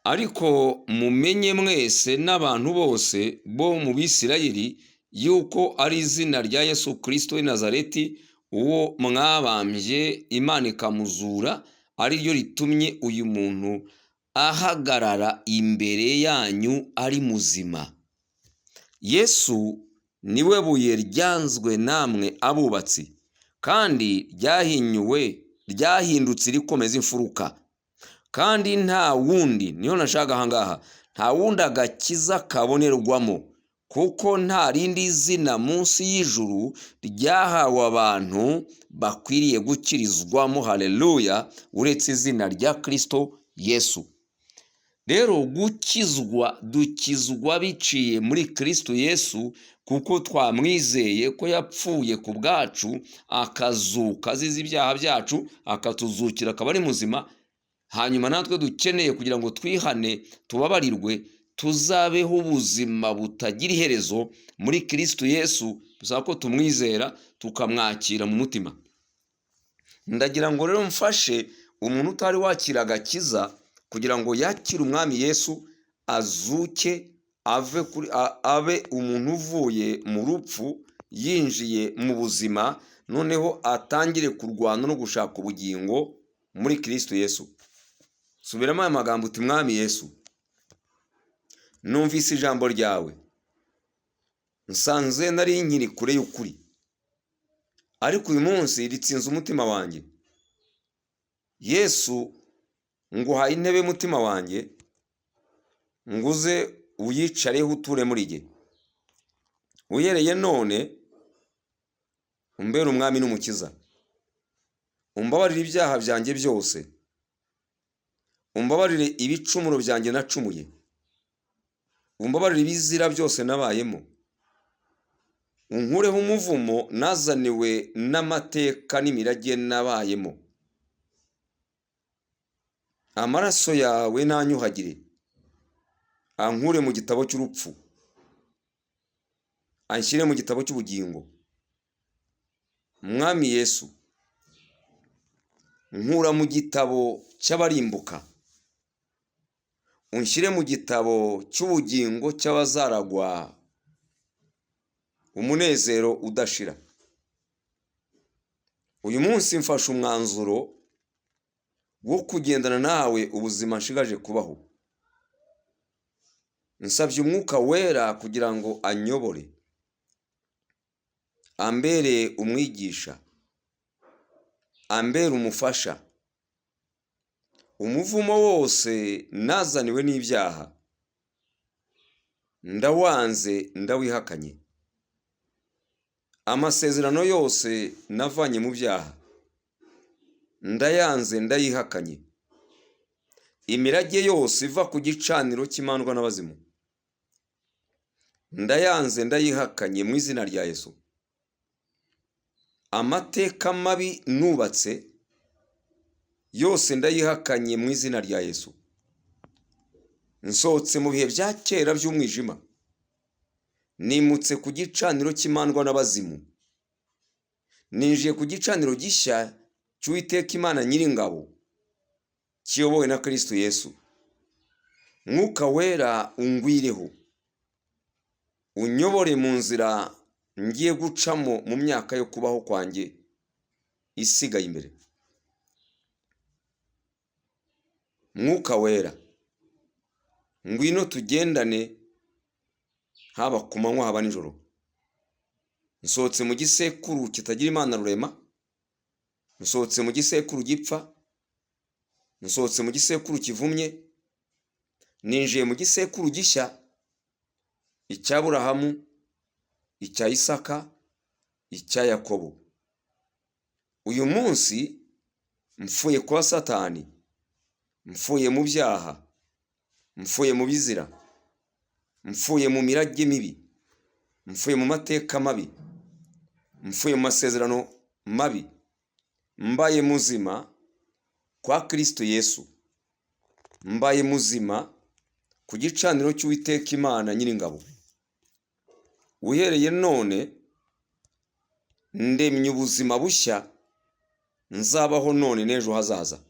B: ariko mumenye mwese n'abantu bose bo mu Bisirayeli yuko ari izina rya Yesu Kristo w'i Nazareti, uwo mwabambye Imana ikamuzura, ari ryo ritumye uyu muntu ahagarara imbere yanyu ari muzima. Yesu niwe buye ryanzwe namwe abubatsi, kandi ryahinyuwe, ryahindutse irikomeza imfuruka. Kandi nta wundi, niyo nashaka ahangaha, nta wundi agakiza kabonerwamo, kuko nta rindi zina munsi y'ijuru ryahawe abantu bakwiriye gukirizwamo, haleluya, uretse izina rya Kristo Yesu. Rero gukizwa, dukizwa biciye muri Kristo Yesu, kuko twamwizeye ko yapfuye ku bwacu, akazuka azize ibyaha byacu, akatuzukira akaba ari muzima. Hanyuma natwe dukeneye kugira ngo twihane, tubabarirwe, tuzabeho ubuzima butagira iherezo muri Kristo Yesu, bisaba ko tumwizera tukamwakira mu mutima. Ndagira ngo rero mfashe umuntu utari wakira agakiza kugira ngo yakire umwami Yesu, azuke ave kuri abe umuntu uvuye mu rupfu yinjiye mu buzima, noneho atangire kurwana no gushaka ubugingo muri Kristo Yesu. Subiramo aya magambo uti: Mwami Yesu, numvise ijambo ryawe, nsanze nari nkiri kure y'ukuri, ariko uyu munsi ritsinze umutima wanjye. Yesu, nguhaye intebe y'umutima wanjye, nguze uyicareho uture muri jye. Uhereye none umbere umwami n'umukiza, umbabarire ibyaha byanjye byose, umbabarire ibicumuro byanjye nacumuye, umbabarire ibizira byose nabayemo, unkureho umuvumo nazaniwe n'amateka n'imirage nabayemo. Amaraso yawe nanyuhagire, ankure mu gitabo cy'urupfu, anshyire mu gitabo cy'ubugingo. Mwami Yesu, nkura mu gitabo cy'abarimbuka, unshyire mu gitabo cy'ubugingo cy'abazaragwa umunezero udashira. Uyu munsi mfashe umwanzuro wo kugendana nawe ubuzima nshigaje kubaho. Nsabye umwuka wera kugira ngo anyobore, ambere umwigisha, Ambera umufasha. Umuvumo wose nazaniwe n'ibyaha, ndawanze, ndawihakanye. Amasezerano yose navanye mu byaha, ndayanze, ndayihakanye. Imirage yose iva ku gicaniro cy'imandwa n'abazimu, ndayanze, ndayihakanye mu izina rya Yesu. Amateka mabi nubatse yose, ndayihakanye mu izina rya Yesu. Nsohotse mu bihe bya kera by'umwijima, nimutse ku gicaniro cy'imandwa n'abazimu, ninjiye ku gicaniro gishya cy'Uwiteka Imana Nyiringabo, kiyobowe na Kristo Yesu. Mwuka Wera, ungwireho, unyobore mu nzira ngiye gucamo mu myaka yo kubaho kwanjye isigaye imbere. Mwuka Wera, ngwino tugendane, haba ku manywa, haba nijoro. Nsohotse mu gisekuru kitagira Imana Rurema, nsohotse mu gisekuru gipfa, nsohotse mu gisekuru kivumye, ninjiye mu gisekuru gishya, icya Burahamu, icya Isaka, icya Yakobo. Uyu munsi mfuye kwa Satani, mfuye mu byaha, mfuye mu bizira, mfuye mu mirage mibi, mfuye mu mateka mabi, mfuye mu masezerano mabi, mbaye muzima kwa Kristo Yesu, mbaye muzima ku gicaniro cy'Uwiteka Imana Nyiringabo. Uhereye none ndemye ubuzima bushya nzabaho none n'ejo hazaza.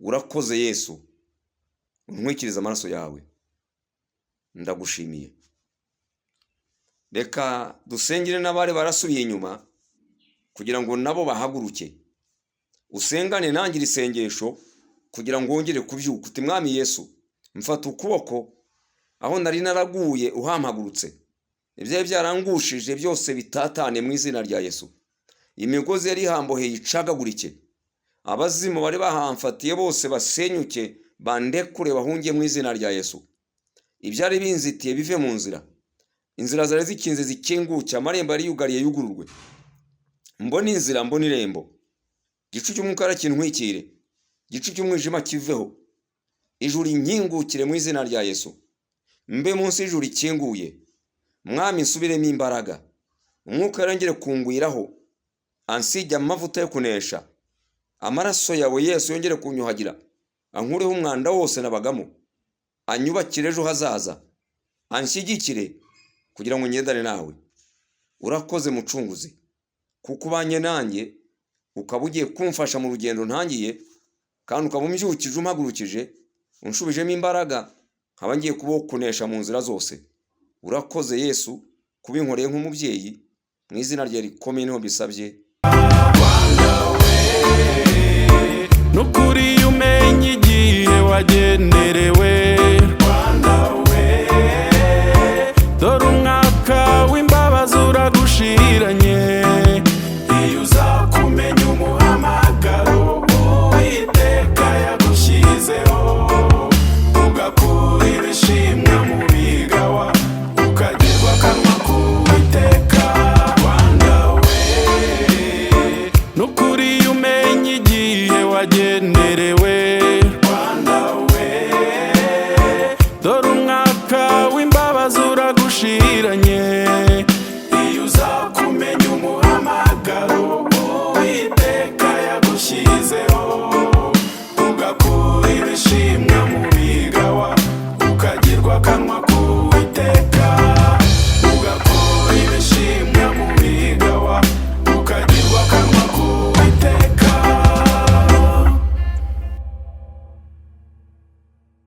B: Urakoze Yesu, untwikirize amaraso yawe, ndagushimiye. Reka dusengere n'abari barasubiye inyuma kugira ngo nabo bahaguruke. Usengane nanjye iri sengesho kugira ngo wongere kubyuka, uti: "Mwami Yesu, mfata ukuboko, aho nari naraguye uhampagurutse. Ibyari byarangushije byose bitatane mu izina rya Yesu. Imigozi yari ihamboheye icagagurike, abazimu bari bahamfatiye bose basenyuke, bandekure bahunge mu izina rya Yesu. Ibyari binzitiye bive mu nzira, inzira zari zikinze zikinguke, amarembo yari yugariye yugururwe. Mbone inzira, mbone irembo. Igicu cy'umwuka kintwikire, igicu cy'umwijima kiveho, ijuru inkingukire mu izina rya Yesu, mbe munsi y'ijuru ikinguye. Mwami, nsubiremo imbaraga, Umwuka yarongere kungwiraho, ansige amavuta yo kunesha, amaraso yawe Yesu yongere kunyuhagira, ankureho umwanda wose nabagamo, anyubakire ejo hazaza, anshyigikire kugira ngo ngendane nawe. Urakoze Mucunguzi, kuko ubanye nanjye, ukaba ugiye kumfasha mu rugendo ntangiye, kandi ukaba umbyukije, umpagurukije, unshubijemo imbaraga, nkaba ngiye kubaho kunesha mu nzira zose. Urakoze Yesu kubinkoreye nk'umubyeyi, mu izina rye rikomeye niho mbisabye."
A: Nukuri iyo umenya igihe wagenderewe.